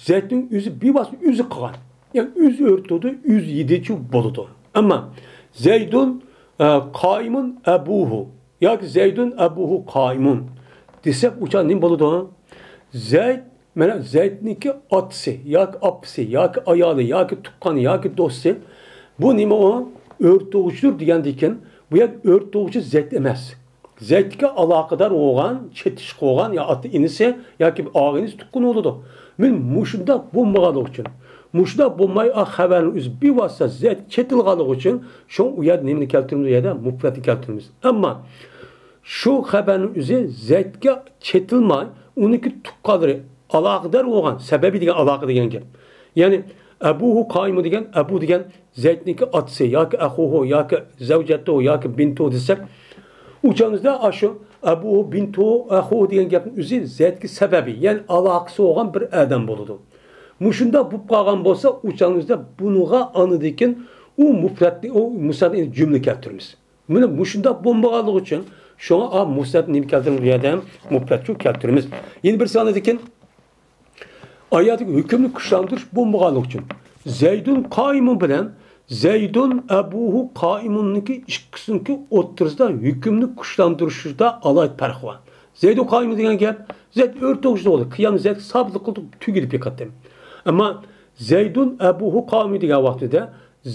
زەيدنىڭ ئۆزى بىۋاسىتە ئۆزى قىلغان. يەنى ئۆزى ئۆرتىدى، ئۆزى يېدىچۇ بولىدۇ. ئەمما زەيدۇن، ئە، قائىمۇن ئەبۇھۇ ياكى زەيدۇن ئەبۇھۇ قائىمۇن دېسەك، ئۇ چاغ نېمە بولىدۇ؟ زەيد، مانا زەيدنىڭكى ئاتىسى ياكى ئاپىسى ياكى ئايالى ياكى تۇغقانى ياكى دوستى، بۇ نېمە ئۇ؟ ئۆرتىگۈچىدۇر دېگەندىن كېيىن، بۇ يەر ئۆرتىگۈچى زەيد ئەمەس. زەيدكە ئالاقىدار بولغان، چېتىشلىق بولغان يا ئاتا-ئىنىسى ياكى بىر ئاغىنىسى، تۇغقىنى بولىدۇ. مانا مۇشۇنداق بولمىغانلىقى ئۈچۈن، مۇشۇنداق بولماي، ئا، خەۋەرنىڭ ئۆزى بىۋاسىتە زەيد چېتىلغانلىقى ئۈچۈن، شۇڭا ئۇ يەردە نېمىنى كەلتۈرىمىز؟ ئۇ يەردە مۇپرەتنى كەلتۈرىمىز. ئەمما شۇ خەۋەرنىڭ ئۆزى زەيدكە چېتىلماي، ئۇنىڭكى تۇغقانلىرى، ئالاقىدار بولغان، سەۋەبى دېگەن ئالاقە دېگەن گەپ. يەنى ئەبۇھۇ قائىمۇ دېگەن، ئەبۇ دېگەن زەيدنىڭكى ئاتىسى ياكى ئەخۇھۇ ياكى زەۋجەتۇ ياكى بىنتۇ دېسەك، ئۇ چاغىمىزدا ئاشۇ ئەبۇھۇ بىنتۇ ئەخۇھۇ دېگەن گەپنىڭ ئۆزى زەيدكە سەۋەبى، يەنى ئالاقىسى بولغان بىر ئادەم بولىدۇ. مۇشۇنداق بولۇپ قالغان بولسا، ئۇ چاغىمىزدا بۇنىڭغا ئاندىن كېيىن ئۇ مۇپرەتنى، ئۇ مۇسنەتنى جۈملە كەلتۈرىمىز. مانا مۇشۇنداق بولمىغانلىقى ئۈچۈن، شۇڭا ئا مۇسنەتنى نېمە كەلتۈرىمىز؟ بۇ يەردە مۇپرەتچۇ كەلتۈرىمىز. يەنە بىرسى ئاندىن كېيىن ئايەتتىكى ھۆكۈمنى كۈچلەندۈرۈش بولمىغانلىقى ئۈچۈن، زەيدۇن قائىمۇن بىلەن زەيدۇن ئەبۇھۇ قائىمۇننىڭكى ئىككىسىنىڭكى ئوتتۇرىسىدا ھۆكۈمنى كۈچلەندۈرۈشىدە ئالاھىدە پەرق بار. زەيدۇن قائىمۇن دېگەن گەپ، زەيد ئۆرتىگۈچى بولدى، قىيام زەيد سابىتلىق قىلدۇق، تۈگىدى پېقەت. ئەمما زەيدۇن ئەبۇھۇ قائىمۇن دېگەن ۋاقتىدا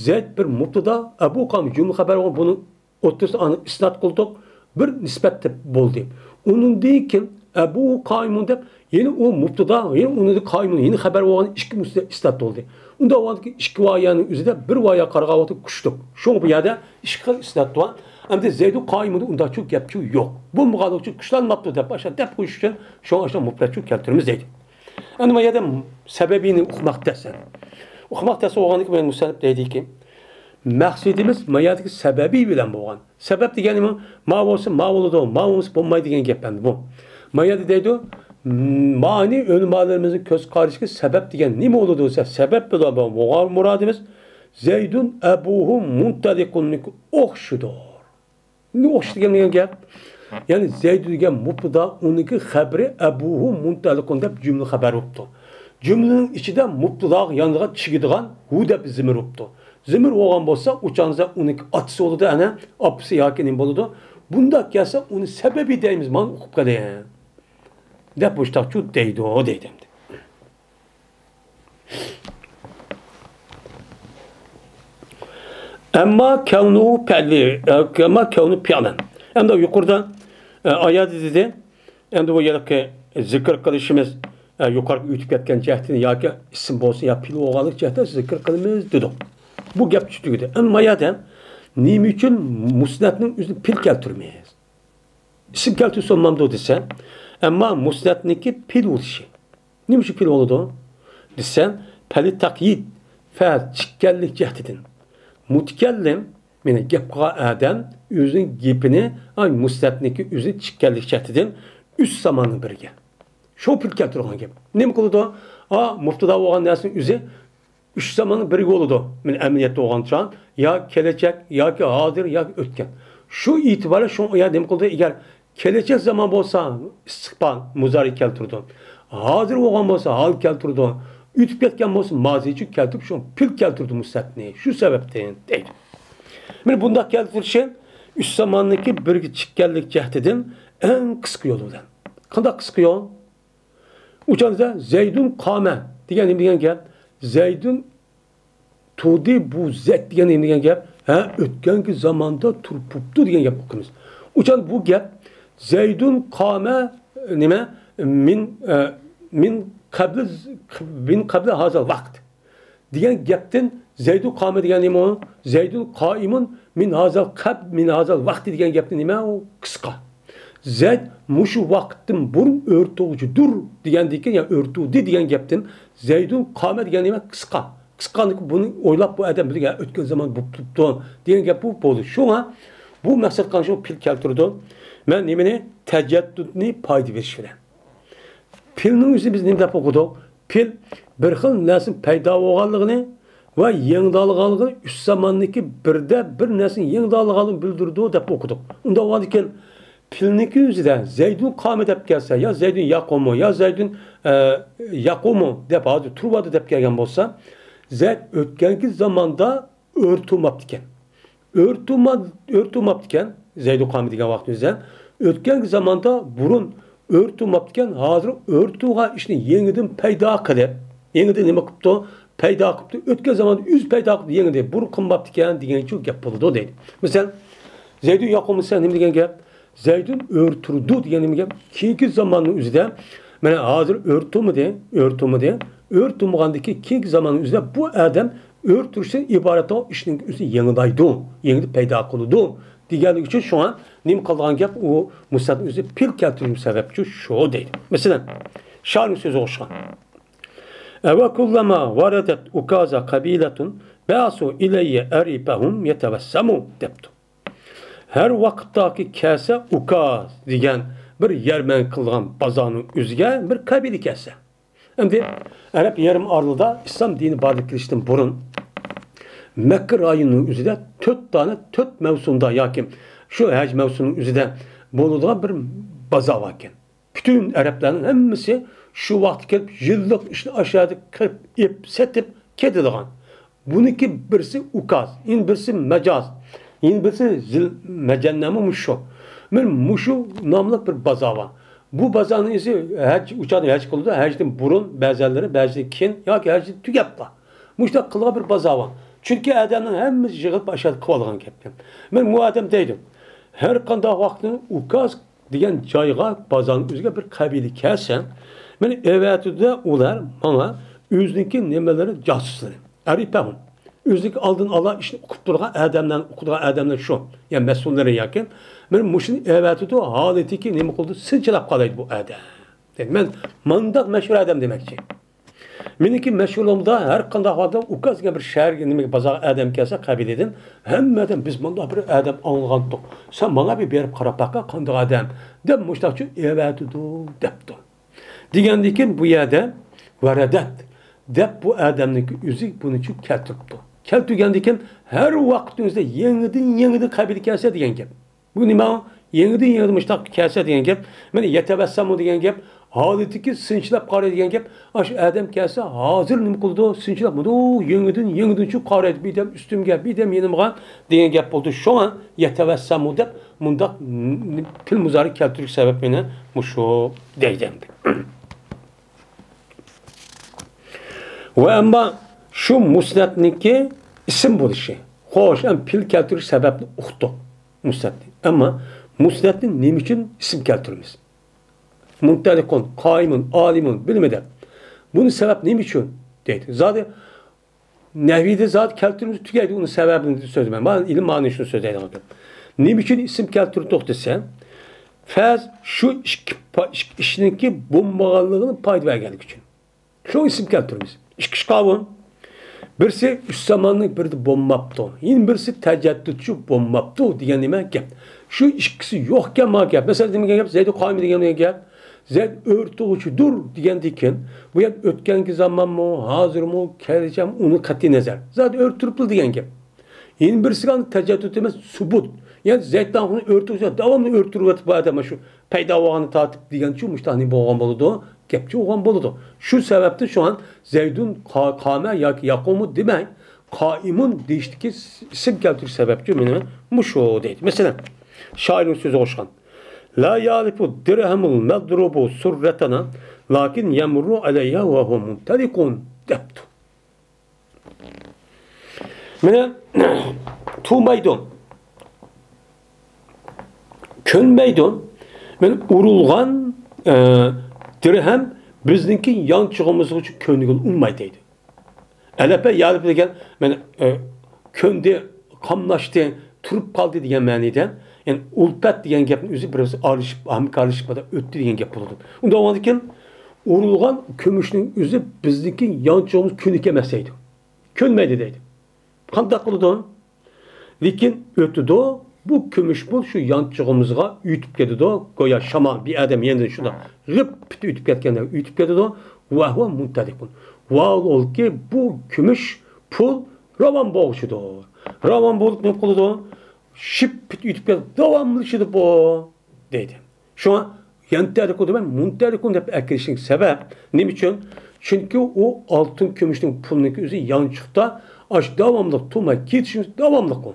زەيد بىر مۇبتەدا، ئەبۇ قائىمۇن جۈملە خەبەر بولغان، بۇنىڭ ئوتتۇرىسىدا ئاندىن ئىسناد قىلدۇق، بىر نىسبەت دەپ بولدى. ئۇنىڭدىن كېيىن ئەبۇ قائىمۇن دەپ يەنە ئۇ مۇبتەدا، يەنە ئۇنىڭدا قائىمۇن، يەنە خەبەر بولغان ئىككى مۇس-، ئىسناد بولدى. ئۇنداق بولغاندىكىن ئىككى ۋايانىڭ ئۆزىدە بىر ۋايا قارىغان ۋاقىتتا كۈچلۈك. شۇڭا بۇ يەردە ئىككى خىل ئىسناد بار. ئەمدى زەيدۇ قائىمۇندا ئۇنداقچۇ گەپچۇ يوق. بولمىغانلىقى ئۈچۈن، كۈچلەنمەپتۇ دەپ ئاشۇ دەپ قويۇش ئۈچۈن، شۇڭا ئاشۇ مۇپرەتچۇ كەلتۈرىمىز دەيدۇ. ئەمدى بۇ يەردە سەۋەبىنى ئۇقماق تەس. ئۇقماق تەس بولغاندىكىن مۇسەننىپ دەيدىكى، مەقسىتىمىز ما يەردىكى سەۋەبى بىلەن بولغان. سەۋەب دېگەنمۇ، ما بولسا ما بولىدۇ، ما بولمىسا بولمايدۇ دېگەن گەپ ئەمدى بۇ. ما يەردە دەيدۇ، مانى ئۆلىمالىرىمىزنىڭ كۆز قارىشىغا سەۋەب دېگەن نېمە بولىدۇ دېسە، سەۋەب بىلەن بولغان مۇرادىمىز زەيدۇن ئەبۇھۇ مۇنتەلىقۇننىڭكى ئوخشىدۇر. نېمە ئوخشاش دېگەن گەپ؟ يەنى زەيدۇ دېگەن مۇبتىدا، ئۇنىڭكى خەبىرى ئەبۇھۇ مۇنتەلىقۇن دەپ جۈملە خەبەر بوپتۇ. جۈملىنىڭ ئىچىدە مۇبتىداغا يانىدىغان چىگىدىغان ھۇ دەپ زىمىر بوپتۇ. زىمىر بولغان بولسا، ئۇچانزا ئۇنىڭكى ئاتىسى بولىدۇ، ئەنە ئاپىسى ياكى نېمە بولىدۇ. بۇنداق كەلسە، ئۇنى سەۋەبى دەيمىز، مانا ئوقۇپ قېلىڭ دەپ مۇشتاقچۇ دەيدۇ، دەيدۇ ئەمدى. ئەمما كەۋنۇ پەلى، ئەمما كەۋنۇ پىئلەن. ئەمدى يۇقىرىدا، ئە، ئايەتتە دېدى، ئەمدى بۇ يەردىكى زىكىر قىلىشىمىز، ئە، يۇقىرىقى ئۆتۈپ كەتكەن جەھەتتىن ياكى ئىسىم بولسۇن يا پېئىل بولغانلىق جەھەتتە زىكىر قىلىمىز دېدۇق. بۇ گەپ تۈگىدى. ئەمما ما يەردە نېمە ئۈچۈن مۇسنەتنىڭ ئۆزىنى پېئىل كەلتۈرمەيمىز؟ ئىسىم كەلتۈرسە بولمامدۇ دېسە، ئەمما مۇسنەتنىڭكى پېئىل بولۇشى. نېمە ئۈچۈن پېئىل بولىدۇ دېسە، پەلى تەقيىد، پەل چىككەنلىك جەھىتىدىن. مۇتەكەللىم، يەنى گەپ قىلغان ئادەم ئۆزىنىڭ گېپىنى، ئاي، مۇسنەتنىڭكى ئۆزى چىككەنلىك جەھىتىدىن ئۈچ زاماننىڭ بىرىگە. شۇ پېئىل كەلتۈرگەن گەپ. نېمە قىلىدۇ؟ ئا، مۇبتىدا بولغان نەرسىنىڭ ئۆزى ئۈچ زاماننىڭ بىرىگە بولىدۇ. مانا ئەمەلىيەتتە بولغان چاغ يا كېلەچەك، ياكى ھازىر، ياكى ئۆتكەن. شۇ ئېتىبارى شۇ يەردە نېمە قىلىدۇ؟ ئەگەر كېلەچەك زامان بولسا ئىستىقبال، مۇزارى كەلتۈرىدۇ. ھازىر بولغان بولسا ھال كەلتۈرىدۇ. ئۆتۈپ كەتكەن بولسا مازىيچۇ كەلتۈرۈپ شۇ پېئىل كەلتۈرىدۇ مۇسنەتنى. شۇ سەۋەبتىن دەيدۇ. مانا بۇنداق كەلتۈرۈشى ئۈچ زاماننىڭكى بىرگە چىككەنلىك جەھىتىدىن ئەڭ قىسقا يول بىلەن. قانداق قىسقا يول؟ ئۇچاندا زەيدۇن قامە دېگەن نېمە دېگەن گەپ؟ زەيدۇن تۇردى، بۇ زەيد دېگەن نېمە دېگەن گەپ؟ ھە، ئۆتكەنكى زاماندا تۇرۇپ بوپتۇ دېگەن گەپ ئۇقىمىز. ئۇچان بۇ گەپ زەيدۇن قامە نېمە؟ مىن، ئە، مىن قەبلى، مىن قەبلى ھازال ۋاقىت. دېگەن گەپتىن زەيدۇ قامە دېگەن نېمە ئۇ؟ زەيدۇن قائىمۇن مىن ھازال قەب-، مىن ھازال ۋاقتى دېگەن گەپنى نېمە ئۇ؟ قىسقا. زەيد مۇشۇ ۋاقىتتىن بۇرۇن ئۆرتىگۈچىدۇر دېگەندىكىن، يا ئۆرتىدى دېگەن گەپتىن زەيدۇن قامە دېگەن نېمە؟ قىسقا. قىسقاندىكىن بۇنى ئويلاپ بۇ ئادەم بىلگەن، ئۆتكەن زامان بوپتۇ دېگەن گەپ بۇ بولدى. شۇڭا بۇ مەقسەت قىلغان شۇ پېئىل كەلتۈرىدۇ. مەن نېمىنى؟ تەجەددۇدنى پايدا بېرىش بىلەن. پېئىلنىڭ ئۆزىنى بىز نېمە دەپ ئوقۇدۇق؟ پېئىل بىر خىل نەرسىنىڭ پەيدا بولغانلىقىنى ۋە يېڭىدالغانلىقىنى، ئۈچ زاماننىڭكى بىردە بىر نەرسىنى يېڭىدالغانلىقىنى بىلدۈرىدۇ دەپ ئوقۇدۇق. ئۇنداق بولغاندىكىن، پېئىلنىڭكى ئۆزىدە زەيدۇن قامە دەپ كەلسە، يا زەيدۇن يەقۇمۇ، يا زەيدۇن، ئە، يەقۇمۇ دەپ ھازىر تۇرۇۋاتىدۇ دەپ كەلگەن بولسا، زەيد ئۆتكەنكى زاماندا ئۆرە تۇرماپتىكەن. ئۆرە تۇرما-، ئۆرە تۇرماپتىكەن، زەيدۇ قامە دېگەن ۋاقتىمىزدا. ئۆتكەنكى زاماندا بۇرۇن ئۆرە تۇرماپتىكەن، ھازىر ئۆرە تۇرغان ئىشنى يېڭىدىن پەيدا قىلىپ، يېڭىدىن نېمە قىپتۇ؟ پەيدا قىپتۇ. ئۆتكەن زاماندا ئۆزى پەيدا قىپتۇ، يېڭىدىن بۇرۇن قىلماپتىكەن دېگەنچۇ گەپ بولىدۇ دەيدۇ. مەسىلەن، زەيدۇن يەقۇمۇ دېسە نېمە دېگەن گەپ؟ زەيدۇن ئۆرە تۇرىدۇ دېگەن نېمە گەپ؟ كېيىنكى زاماننىڭ ئۆزىدە، مانا ھازىر ئۆرە تۇرمىدى، ئۆرە تۇرمىدى. ئۆرە تۇرمىغاندىن كېيىن، كېيىنكى زاماننىڭ ئۆزىدە بۇ ئادەم ئۆرە تۇرۇشتىن ئىبارەت بولغان ئىشنىڭ ئۆزى يېڭىلايدۇ، يېڭىدىن پەيدا قىلىدۇ دېگەنلىكى ئۈچۈن شۇڭا نېمە قىلىدىغان گەپ؟ ئۇ مۇسنەتنىڭ ئۆزى پېئىل كەلتۈرۈش سەۋەبچۇ شۇ دەيدۇ. مەسىلەن، شائىرنىڭ سۆزىگە ئوخشىغان. ئەۋە كۇللەما ۋارەدەت ئۇكازا قەبىلەتۇن بەسۇ ئىلەييە ئەرىپەھۇم يەتەۋەسسەمۇ دەپتۇ. ھەر ۋاقىتتاكى كەلسە ئۇكاز دېگەن بىر يەرمەنكە قىلغان بازارنىڭ ئۆزىگە بىر قەبىلە كەلسە. ئەمدى ئەرەب يېرىم ئارىلىدا ئىسلام دىنى بارلىققا كېلىشتىن بۇرۇن مەككە رايونىنىڭ ئۆزىدە تۆت دانە، تۆت مەۋسۇمدا ياكى شۇ ھەج مەۋسۇمىنىڭ ئۆزىدە بولىدىغان بىر بازار باركەن. پۈتۈن ئەرەبلەرنىڭ ھەممىسى شۇ ۋاقىتتا كېلىپ، يىللىق ئىشنى ئاشۇ يەردە قىلىپ، ئېلىپ، سېتىپ كېتىدىغان. بۇنىڭكى بىرسى ئۇكاز، يەنە بىرسى مەجاز، يەنە بىرسى زىل مەجەننەمۇ مۇشۇ. مانا مۇشۇ ناملىق بىر بازار بار. بۇ بازارنىڭ ئىسى ھەج، ئۇچان ھەج قىلىدۇ، ھەجدىن بۇرۇن، بەزەنلىرى ھەجدىن كېيىن ياكى ھەجدىن تۈگەپلا. مۇشۇنداق قىلغان بىر بازار بار. چۈنكى ئادەمنىڭ ھەممىسى يىغىلىپ ئاشۇ يەردە قىلىۋالغان گەپكەن. مانا مۇ ئادەم دەيدۇ، ھەر قانداق ۋاقىتنىڭ ئۇكاز دېگەن جايغا، بازارنىڭ ئۆزىگە بىر قەبىلە كەلسە، مانا ئەۋەتىدۇ-دە ئۇلار ماڭا ئۆزىنىڭكى نېمىلىرى، جاسۇسلىرى، ئەرىپەھۇم. ئۆزىنىڭكى ئالدىن ئالا ئىشنى ئۇقۇپ تۇرغان ئادەملەرنى، ئۇقىدىغان ئادەملەر شۇ. يا مەسئۇللىرى ياكى. مانا مۇشۇنى ئەۋەتىدۇ، ھالىتىكى نېمە قىلىدۇ، سىنچىلاپ قالايدۇ بۇ ئادەم. دەيدۇ، مەن مانداق مەشھۇر ئادەم دېمەكچى. مېنىڭكى مەشغۇلۇمدا ھەر قانداق ۋاقىتتا ئۇكاز دېگەن بىر شەھەرگە، نېمىگە، بازارغا ئادەم كەلسە، قەبىلىدىن ھەممە ئادەم، بىز مۇنداق بىر ئادەم ئاڭلىغانتۇق، سەن ماڭا بىر بېرىپ قاراپ باققىن، قانداق ئادەم، دەپ مۇشۇنداقچە ئەۋەتىدۇ، دەپتۇ. دېگەندىن كېيىن بۇ يەردە ۋەرەدەت دەپ بۇ ئادەمنىڭكى ئۆزى بۇنىچۇ كەلتۈرۈپتۇ. كەلتۈرگەندىن كېيىن ھەر ۋاقىتنىڭ ئۆزىدە يېڭىدىن يېڭىدىن قەبىلە كەلسە دېگەن گەپ. بۇ نېمە؟ يېڭىدىن يېڭىدىن مۇشۇنداق كەلسە دېگەن گەپ. مانا يەتەۋەسسەمۇ دېگەن گەپ. ھالىتىكى سىنچىلاپ قاراي دېگەن گەپ. ئاشۇ ئادەم كەلسە ھازىر نېمە قىلىدۇ؟ سىنچىلاپ مۇنداق يېڭىدىن يېڭىدىنچۇ قارايدۇ. بىردەم ئۈستۈمگە، بىردەم يېنىمغا دېگەن گەپ بولىدۇ. شۇڭا يەتەۋەسسەمۇ دەپ مۇنداق ن-، پېئىل مۇزارى كەلتۈرۈش سەۋەبى مېنى مۇشۇ دەيدۇ ئەمدى. ۋە ئەمما شۇ مۇسنەتنىڭكى ئىسىم بولۇشى. خوش، ئەمما پېئىل كەلتۈرۈش سەۋەبىنى ئۇقتۇق مۇسنەتنى. ئەمما مۇسنەتنى نېمە ئۈچۈن ئىسىم كەلتۈرىمىز؟ مۇنتەلىقۇن، قائىمۇن، ئالىمۇن، بىلمىدى. بۇنى سەۋەب نېمە ئۈچۈن؟ دەيدۇ. زادى نەھۋىدە زادى كەلتۈرمىسە تۈگەيدۇ، ئۇنىڭ سەۋەبىنى سۆزلىمەي. مانا ئىلىم مانا شۇنى سۆزلەيدىغان گەپ. نېمە ئۈچۈن ئىسىم كەلتۈردۇق دېسە، فەز شۇ ئىككى پا-، ئىككى ئىشنىڭكى بولمىغانلىقىنى پايدا بەرگەنلىكى ئۈچۈن. شۇ ئىسىم كەلتۈرىمىز. ئىككى ئىش قاۋۇن. بىرسى ئۈچ زاماننىڭ بىرىدە بولماپتۇ. يەنە بىرسى تەجەددۇتچۇ بولماپتۇ دېگەن نېمە گەپ. شۇ ئىككىسى يوقكەن ما گەپ. مەسىلەن، نېمە گەپ؟ زەيدۇ قائىم دېگەن گەپ. زەيد ئۆرتىگۈچىدۇر دېگەندىن كېيىن، بۇ يەر ئۆتكەنكى زامانمۇ، ھازىرمۇ، كەلگۈسىمۇ ئۇنىڭ قەتئىي نەزەر. زادى ئۆرتۈرۈپلا دېگەن گەپ. يەنە بىرسىگە ئاندىن تەجەددۇت ئەمەس، سۇبۇت. يەنى زەيد داڭخۇنى ئۆرتىگۈچى داۋاملىق ئۆرتۈرۈۋېتىپ بۇ ئادەم شۇ پەيدا بولغاننى تارتىپ دېگەنچۇ مۇشۇنداق نېمە بولغان بولىدۇ، گەپچۇ بولغان بولىدۇ. شۇ سەۋەبتىن شۇڭا زەيدۇن قا-، قامە ياكى ياقۇمۇ دېمەي، قائىمۇن دېيىشتىكى ئىسىم كەلتۈرۈش سەۋەبچۇ مېنى مۇشۇ دەيدۇ. مەسىلەن، شائىرنىڭ سۆزىگە ئوخشىغان. لا يالف درهم المضروب سرتنا، لكن يمر عليها وهو منطلق دەپتۇ. مانا، تۇرمايدۇ. كۆنمەيدۇ. مانا ئۇرۇلغان، ئە، دىرھەم بىزنىڭكى يانچۇقىمىزغىچە كۆنگىلى ئۇنىمايدۇ دەيدۇ. ئەلەپە يالىپ دېگەن، مانا، ئە، كۆندى، قاملاشتى، تۇرۇپ قالدى دېگەن مەنىدە. يەنى ئۇلپەت دېگەن گەپنىڭ ئۆزى بىر-بىرسى ئارىلىشىپ، ھەمكارلىشىپ ئۆتتى دېگەن گەپ بولىدۇ. ئۇنداق بولغاندىكىن ئۇرۇلغان كۈمۈشنىڭ ئۆزى بىزنىڭكى يانچۇقىمىز كۆنۈك ئەمەس دەيدۇ. كۆنمەيدۇ دەيدۇ. قانداق قىلىدۇ؟ لېكىن ئۆتىدۇ، بۇ كۈمۈش پۇل شۇ يانچۇقىمىزغا ئۆتۈپ كېتىدۇ. گويا شامال بىر ئادەم يېنىدىن شۇنداق غىپ پىت ئۆتۈپ كەتكەندەك ئۆتۈپ كېتىدۇ. ۋەھۇۋە مۇنتەلىقۇن. ۋاھالبۇكى، بۇ كۈمۈش پۇل راۋان بولغۇچىدۇر. راۋان بولۇپ نېمە قىلىدۇ؟ شىپ پىت ئۆتۈپ كېتىدۇ، داۋاملىشىدۇ بۇ، دەيدۇ. شۇڭا يەنتەلىقۇ دېمەي، مۇنتەلىقۇن دەپ ئەكىرىشنىڭ سەۋەب نېمە ئۈچۈن؟ چۈنكى ئۇ ئالتۇن كۈمۈشنىڭ پۇلنىڭكى ئۆزى يانچۇقتا، ئاشۇ داۋاملىق تۇرماي كېتىشىمىز داۋاملىق ئۇ.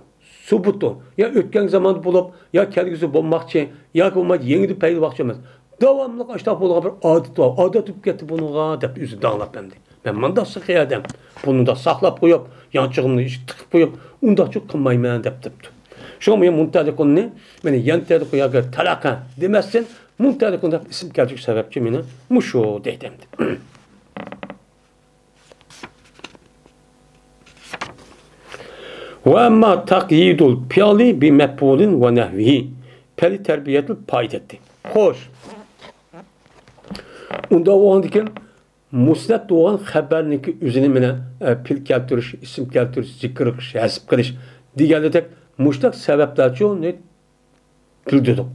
سۇبۇتۇ. يا ئۆتكەن زاماندا بولۇپ، يا كەلگۈسىدە بولماقچى، ياكى بولمايدۇ يېڭىدىن پەيدا بولماقچى ئەمەس. داۋاملىق ئاشۇنداق بولغان بىر ئادىتى بار. ئادەت بولۇپ كەتتى بۇنىڭغا دەپ ئۆزى داڭلاپ ئەمدى. مەن مانداق سېخىي ئادەم. بۇنى مۇنداق ساقلاپ قويۇپ، يانچۇقۇمنى ئىچىگە تىقىپ قويۇپ، ئۇنداقچۇ قىلمايمەن دەپ دەپتۇ. شۇڭا مەن مۇنتەلىقۇننى، مانا يەنتەلىقۇ ياكى تەلەقە دېمەستىن، مۇنتەلىقۇن دەپ ئىسىم كەلتۈرۈش سەۋەبچى مېنى مۇشۇ دەيدۇ ئەمدى. ۋە ئەمما تەقيىدۇل پېئلى بىمەپئۇلىن ۋە نەھۋىھى پەلى تەربىيەتۇل پائىدەتى. خوش. ئۇنداق بولغاندىكىن، مۇسنەد بولغان خەبەرنىڭكى ئۆزىنى مانا، ئە، پېئىل كەلتۈرۈش، ئىسىم كەلتۈرۈش، زىكىر قىلىش، ھەزپ قىلىش دېگەندەك مۇشۇنداق سەۋەبلەرچۇ بىلدۈردۇق.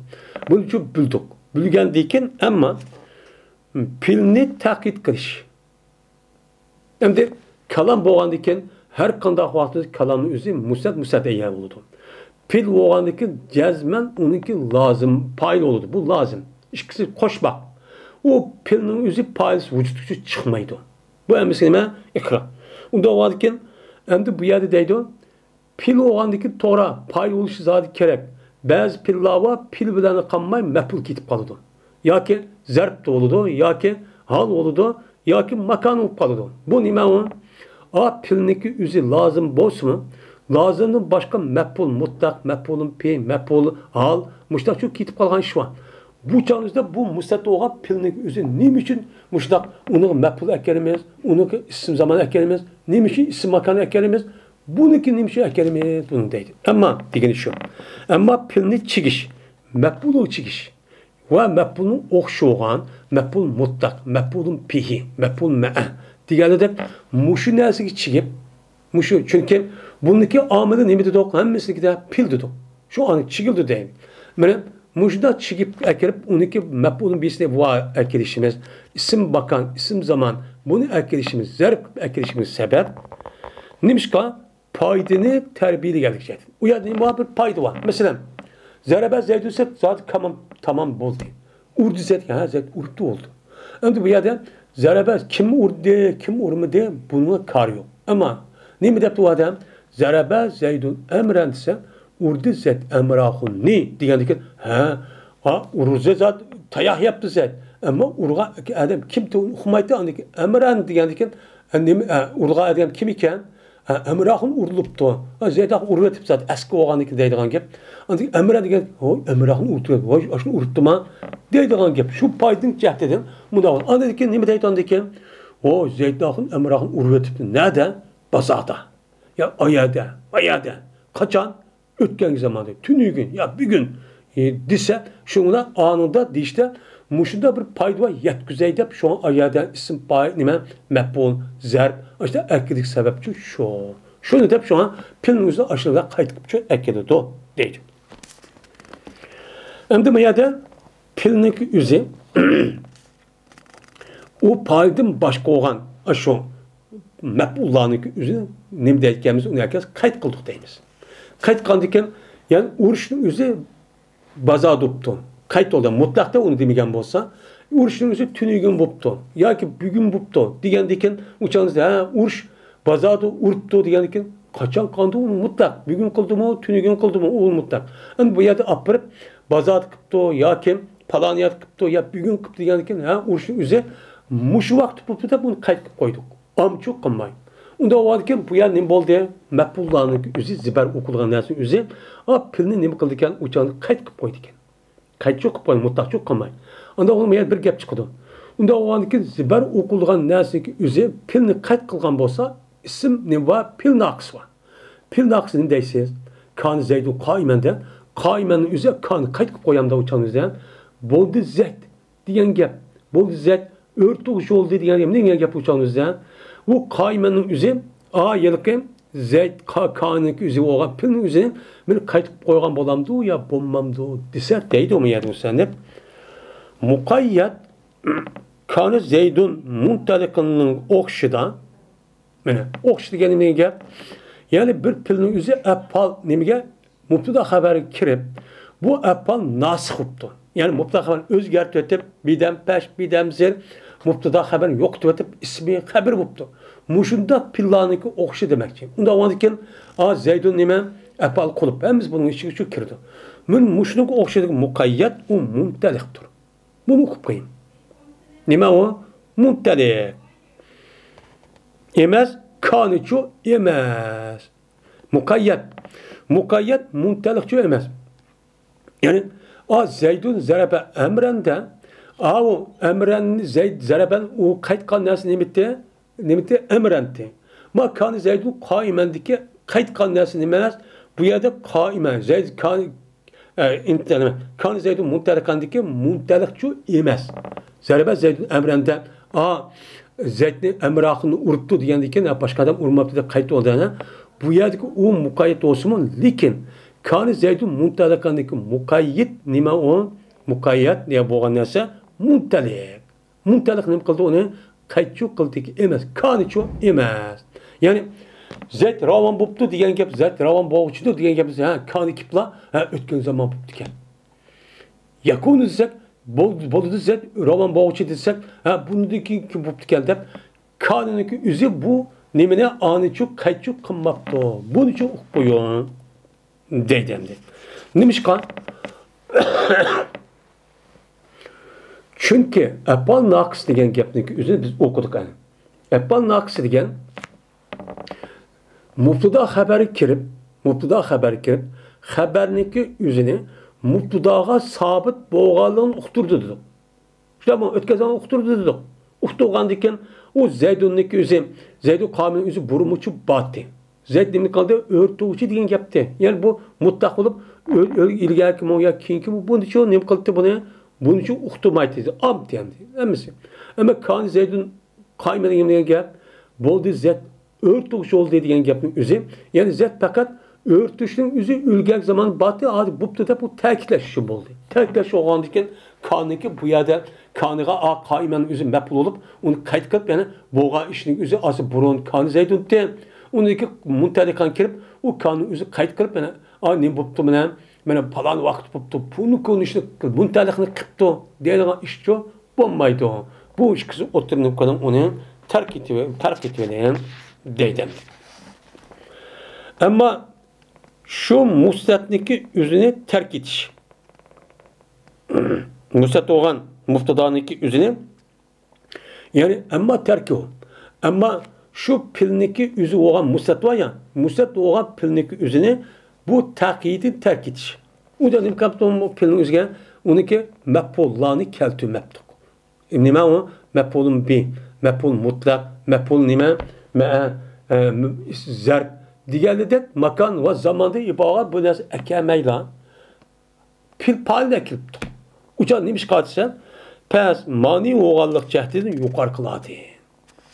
بۇنىچۇ بىلدۇق. بىلگەندىن كېيىن ئەمما پېئىلنى تەقيىد قىلىش. ئەمدى كالام بولغاندىن كېيىن ھەر قانداق ۋاقىتتا كالامنىڭ ئۆزى مۇسنەد، مۇسنەد ئەييار بولىدۇ. پېئىل بولغاندىن كېيىن جەزمەن ئۇنىڭكى لازىم پائىل بولىدۇ. بۇ لازىم. ئىككىسى قوشماق. ئۇ پېئىلنىڭ ئۆزى پائىلسىز ۋۇجۇدقا چىقمايدۇ. بۇ ھەممىسى نېمە؟ ئىقرار. ئۇنداق بولغاندىن كېيىن ئەمدى بۇ يەردە دەيدۇ، پېئىل بولغاندىن كېيىن توغرا، پائىل بولۇشى زادى كېرەك. بەزى پېئىللار بار، پېئىل بىلەن قالماي مەپئۇل كېتىپ قالىدۇ. ياكى زەرپ بولىدۇ، ياكى ھال بولىدۇ، ياكى ماكان بولۇپ قالىدۇ. بۇ نېمە ئۇ؟ ئا، پېئىلنىڭكى ئۆزى لازىم بولسىمۇ، لازىمدىن باشقا مەپئۇل مۇتلەق، مەپئۇلۇن پى، مەپئۇل ھال، مۇشۇنداقچۇ كېتىپ قالغان ئىش بار. بۇ چاغدا بۇ مۇسنەد بولغان پېئىلنىڭكى ئۆزى نېمە ئۈچۈن مۇشۇنداق ئۇنىڭغا مەپئۇل ئەكەلىمىز، ئۇنىڭغا ئىسىم زامان ئەكەلىمىز، نېمە ئۈچۈن ئىسىم ماكان ئەكەلىمىز؟ بۇنىڭكى نېمە ئۈچۈن ئەكەلمەيدۇ بۇنى دەيدۇ. ئەمما دېگىنى شۇ. ئەمما پېئىلنى چىگىش، مەپئۇلغا چىگىش ۋە مەپئۇلنىڭ ئوخشىغان، مەپئۇل مۇتلەق، مەپئۇلۇن پىھى، مەپئۇل مەئە، دېگەنىدەك، مۇشۇ نەرسىگە چىگىپ، مۇشۇ، چۈنكى بۇنىڭكى ئامىلى نېمە دېدۇق؟ ھەممىسىنىڭكىدە پېئىل دېدۇق. شۇ ئاڭ چىگىلدى دەيمىز. مانا مۇشۇنداق چىگىپ ئەكىرىپ، ئۇنىڭكى مەپئۇلۇن بىسىنى ۋا ئەكىرىشىمىز، ئىسىم ماكان، ئىسىم زامان، بۇنى ئەكىرىشىمىز، زەرب قىلىپ ئەكىرىشىمىز سەۋەب. نېمىشقا؟ پايدىنى تەربىيەلىگەنلىك جەھەتتىن. ئۇ يەردە نېمە بار؟ بىر پايدا بار. مەسىلەن، زەرەبە زەيدۇن دېسەك، زادى تامام، تامام بولدى. ئۇردى زەيد، ھە، زەيد ئۇرۇپتۇ بولدى. ئەمدى بۇ يەردە زەرەبە كىم ئۇردى، كىم ئۇرمىدى، بۇنىڭغا كارى يوق. ئەمما نېمە دەپتۇ ئۇ ئادەم؟ زەرەبە زەيدۇن ئەمرەن دېسە، ئۇردى زەيد ئەمراخۇننى دېگەندىكىن، ھە، ئا، ئۇرۇزى زات تاياق يەپتۇ زەيد. ئەمما ئۇرغان ئادەم كىم، ئۇقمايتتى، ئاندىن كېيىن ئەمرەن دېگەندىكىن، ئە، نېمە، ئە، ئۇرغان ئادەم كىم ئىكەن؟ ئە، ئەمراخۇن ئۇرۇلۇپتۇ. ئە، زەيد ئاخۇن ئۇرۇۋېتىپتۇ زات، ئەسكى بولغاندىكىن دەيدىغان گەپ. ئاندىن كېيىن ئەمرەن دېگەن، ھوي، ئەمراخۇن ئۇرۇپتۇ، ھوي، ئاشۇنى ئۇرۇپتۇما؟ دەيدىغان گەپ. شۇ پايدىنىڭ جەھىتىدىن مۇنداق. ئاندىن كېيىن نېمە دەيدۇ ئاندىن كېيىن؟ ھوي، زەيد ئاخۇن ئەمراخۇن ئۇرۇۋېتىپتۇ. نەدە؟ بازاردا. يا ئايەردە، بايەردە. قاچان؟ ئۆتكەنكى زاماندا، تۈنۈگۈن يا بۈگۈن، ئى، دېسە، شۇڭا ئانىڭدا دېيىشتە مۇشۇنداق بىر پايدا بار، يەتكۈزەي دەپ، شۇڭا ئايەردە ئىسىم پاي-، نېمە، مەپئۇل، زەرب، ئاشۇنداق ئەكىدىك سەۋەبچۇ شۇ. شۇنى دەپ، شۇڭا پېئىلنىڭ ئۆزىنى ئاشۇنداق قايتا قىلىپ ئەكىدىدۇ، دەيدۇ. ئەمدى بۇ يەردە پېئىلنىڭكى ئۆزى ئۇ پائىلدىن باشقا بولغان ئاشۇ مەپئۇللارنىڭكى ئۆزى نېمە دەيدىكەنمىز، ئۇنى ھەرگىز قەيت قىلدۇق دەيمىز. قەيت قىلغاندىكىن، يەنى ئۇرۇشنىڭ ئۆزى بازار بوپتۇ. قەيت بولدى. مۇتلەقتە ئۇنى دېمىگەن بولسا، ئۇرۇشنىڭ ئۆزى تۈنۈگۈن بوپتۇ ياكى بۈگۈن بوپتۇ دېگەندىكىن، ئۇ چاغدا، ھە، ئۇرۇش بازاردا ئۇرۇپتۇ دېگەندىكىن، قاچان قىلدى ئۇنى مۇتلەق؟ بۈگۈن قىلدىمۇ، تۈنۈگۈن قىلدىمۇ، ئۇ مۇتلەق. ئەمدى بۇ يەردە ئاپىرىپ، بازاردا قىپتۇ ياكى پالان يەردە قىپتۇ يا بۈگۈن قىپتۇ دېگەندىكىن، ھە، ئۇرۇشنىڭ ئۆزى مۇشۇ ۋاقىتتا بوپتۇ دەپ ئۇنى قەيت قىلىپ قويدۇق. ئامچۇ قىلماي. ئۇنداق بولغاندىكىن بۇ يەر نېمە بولدى؟ مەپئۇللارنىڭ ئۆزى، زىبەر ئوقۇلغان نەرسىنىڭ ئۆزى، ئا، پېئىلنى نېمە قىلىدىكەن؟ ئۇ چاغدا قەيت قىلىپ قويىدىكەن. قەيتچۇ قىلىپ قويىدۇ، مۇتلەقچۇ قىلماي. ئانداق بولغاندا يەنە بىر گەپ چىقىدۇ. ئۇنداق بولغاندىكىن زىبەر ئوقۇلغان نەرسىنىڭكى ئۆزى پېئىلنى قەيت قىلغان بولسا، ئىسىم نېمە بار؟ پېئىل ناقىس بار. پېئىل ناقىس نېمە دەيسىز؟ كان زەيدۇن قائىمەن دە. قائىمەننىڭ ئۆزى كاننى قەيت قىلىپ قويامدا ئۇ چاغنىڭ ئۆزىدە. بولدى زەيد دېگەن گەپ. بولدى زەيد ئۆرتىگە يولدى دېگەن گەپ. نېمە گەپ ئۇ چاغنىڭ ئۆزىدە؟ بۇ قائىمەننىڭ ئۆزى، ئا، ھېلىقى زەيد قا-، كاننىڭكى ئۆزى بولغان پېئىلنىڭ ئۆزىنى مېنى قەيت قىلىپ قويغان بولامدۇ يا بولمامدۇ دېسە، دەيدۇ ئۇ يەردە مۇسەننىپ. مۇقەييەت كان زەيدۇن مۇنتەلىقنىڭ ئوخشىدا. مانا، ئوخشاش دېگەن نېمە گەپ؟ يەنى بىر پېئىلنىڭ ئۆزى ئەپئال نېمىگە؟ مۇبتىدا خەۋەرگە كىرىپ، بۇ ئەپئال ناسىخ بوپتۇ. يەنى مۇبتىدا خەۋەرنى ئۆزگەرتىۋېتىپ، بىدەم پەش، بىدەم زىر، مۇبتىدا خەۋەرنى يوقىتىۋېتىپ، ئىسمى خەبىر بوپتۇ. مۇشۇنداق پېئىللارنىڭكى ئوخشىدى دېمەكچى. ئۇنداق بولغاندىكىن، ئا، زەيدۇن نېمە؟ ئەپئال قۇلۇپ. ھەممىسى بۇنىڭ ئىچىگە شۇ كىرىدۇ. مانا مۇشۇنىڭغا ئوخشايدىغان مۇقەييەت، ئۇ مۇنتەلىقتۇر. بۇنى ئوقۇپ قويۇڭ. نېمە ئۇ؟ مۇنتەلىق. ئەمەس، كانىچۇ ئەمەس. مۇقەييەت. مۇقەييەت مۇنتەلىقچۇ ئەمەس. يەنى، ئا، زەيدۇن زەرەبە ئەمرەندە، ئاۋۇ ئەمرەننى زەيد زەرەبەن ئۇ قەيت قىلغان نەرسە نېمىتى؟ نېمىتى؟ ئەمرەنتى. ما كان زەيدۇن قائىمەندىكى قەيت قىلغان نەرسە نېمە ئەمەس؟ بۇ يەردە قائىمەن، زەيد كان، ئە، ئىنت-، نېمە؟ كان زەيدۇن مۇنتەلىقەندىكى مۇنتەلىقچۇ ئەمەس. زەرەبە زەيدۇن ئەمرەندە، ئا، زەيدنى ئەمراخۇننى ئۇرۇپتۇ دېگەندىكىن، ھە، باشقا ئادەم ئۇرماپتۇ دەپ قەيت بولدى، ھە. بۇ يەردىكى ئۇ مۇقەييەت بولسىمۇ، لېكىن كان زەيدۇن مۇنتەلىقەندىكى مۇقەييەت نېمە ئۇ؟ مۇقەييەت دېگەن بولغان نەرسە مۇنتەلىق. مۇنتەلىق نېمە قىلدى ئۇنى؟ قەيتچۇ قىلدىكى ئەمەس، كانىچۇ ئەمەس. يەنى، زەيد راۋان بوپتۇ دېگەن گەپ، زەيد راۋان بولغۇچىدۇر دېگەن گەپ، ھە، كانى كېپلا، ھە، ئۆتكەن زامان بوپتىكەن. يەكۇنۇ دېسەك، بول-، بولىدۇ زەيد راۋان بولغۇچى دېسەك، ھە، بۇندىن كېيىن كىم بوپتىكەن دەپ، كانىنىڭكى ئۆزى بۇ نېمىنى ئانىچۇ، قەيتچۇ قىلماپتۇ. بۇنىچۇ ئۇقۇپ قويۇڭ. دەيدۇ ئەمدى. نېمىشقا؟ چۈنكى ئەپئال ناقىس دېگەن گەپنىڭكى ئۆزىنى بىز ئوقۇدۇق ئەنە. ئەپئال ناقىس دېگەن مۇبتىدا خەۋەرگە كىرىپ، مۇبتىدا خەۋەرگە كىرىپ، خەۋەرنىڭكى ئۆزىنى مۇبتىداغا سابىت بولغانلىقىنى ئۇقتۇردى دېدۇق. شۇنداقمۇ؟ ئۆتكەن زامان ئۇقتۇردى دېدۇق. ئۇقتۇرغاندىكىن ئۇ زەيدۇننىڭكى ئۆزى، زەيدۇ قائىمنىڭ ئۆزى بۇرۇنمۇچۇ بارتى. زەيد نېمە قىلدى؟ ئۆرتىگۈچى دېگەن گەپتى. يەنى بۇ مۇتلەق بولۇپ، ئۆ-، ئۆ-، ئىلگەركىمۇ يا كېيىنكىمۇ بۇنىچۇ نېمە قىلدى بۇنى؟ بۇنىچۇ ئۇقتۇرمايتتى. ئامتى ئەمدى ھەممىسى. ئەمما كان زەيدۇن قايمىدى دېگەن گەپ، بولدى، زەت ئۆرتىلىش بولدى دېگەن گەپنىڭ ئۆزى. يەنى زەت پەقەت ئۆرتىلىشنىڭ ئۆزى ئۆلگەن زامان باتى، ھازىر بوپتۇ دەپ ئۇ تەكىتلەش ئۈچۈن بولدى. تەكىتلەش بولغاندىن كېيىن كانىكى بۇ يەردە كانىغا ئا قائىمەنىڭ ئۆزى مەپئۇل بولۇپ، ئۇنى قايتا قىلىپ يەنە بولغان ئىشنىڭ ئۆزى ئاسى بۇرۇن كانى زەيدۇنتى. ئۇنىڭدىن كېيىن مۇنتەلىقان كىرىپ، ئۇ كانىنىڭ ئۆزى قايتا قىلىپ يەنە ئا نېمە بوپتۇ مانا، مانا پالان ۋاقىت بوپتۇ، پۇلنى كۆرۈنۈشنى مۇنتەلىقنى قىپتۇ دەيدىغان ئىشچۇ بولمايدۇ. بۇ ئىككىسى ئوتتۇرىنى كۆرۈڭ، ئۇنى تەرك ئېتىۋ-، تەرك ئېتىۋېلىڭ دەيدۇ. ئەمما شۇ مۇسنەتنىكى ئۆزىنى تەرك ئېتىش، مۇسنەت بولغان مۇبتادانىكى ئۆزىنى، يەنى ئەمما تەركى ئۇ. ئەمما شۇ پېئىلنىكى ئۆزى بولغان مۇسنەت بار يا، مۇسنەت بولغان پېئىلنىكى ئۆزىنى بۇ تەقيىدنى تەرك ئېتىش. ئۇ نېمە قىلىپتۇ پېئىلنىڭ ئۆزىگە؟ ئۇنىڭكى مەپئۇللارنى كەلتۈرمەپتۇ. نېمە ئۇ؟ مەپئۇلۇن بى، مەپئۇل مۇتلەق، مەپئۇل نېمە؟ مەئە، ئە، زەرب دېگەنلىدەك ماكان ۋە زاماندا ئىبارەت بۇ نەرسە ئەكەلمەيلا. پېئىل پائىلنى ئەكېلىپتۇ. ئۇچان نېمە ئىشقا دېسە، پەس مانى بولغانلىق جەھەتتىن يۇقارقىلاردىن.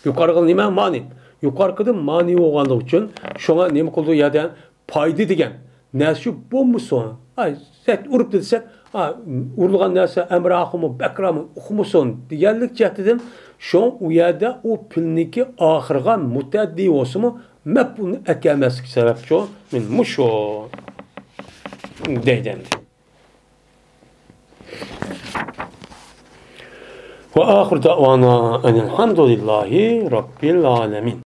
يۇقارقى نېمە؟ مانى. يۇقارقىدىن مانى بولغانلىقى ئۈچۈن شۇڭا نېمە قىلىدۇ يەردە؟ پايدا دېگەن نەرسە بولمىسۇن. ئاي، زەت ئۇرۇپتۇ دېسەك، ئا، ئۇرۇلغان نەرسە ئەمراخۇمۇ، بەكرامۇ ئۇقمىسۇن دېگەنلىك جەھەتتىن شۇڭا ئۇ يەردە ئۇ پېئىلنىكى ئاخىرىغا مۇتەئەددى بولسىمۇ، مەپئۇلنى ئەكەلمەسلىك سەۋەبچۇ، مەن مۇشۇ دەيدۇ ئەمدى. وآخر دعوانا أن الحمد لله رب العالمين.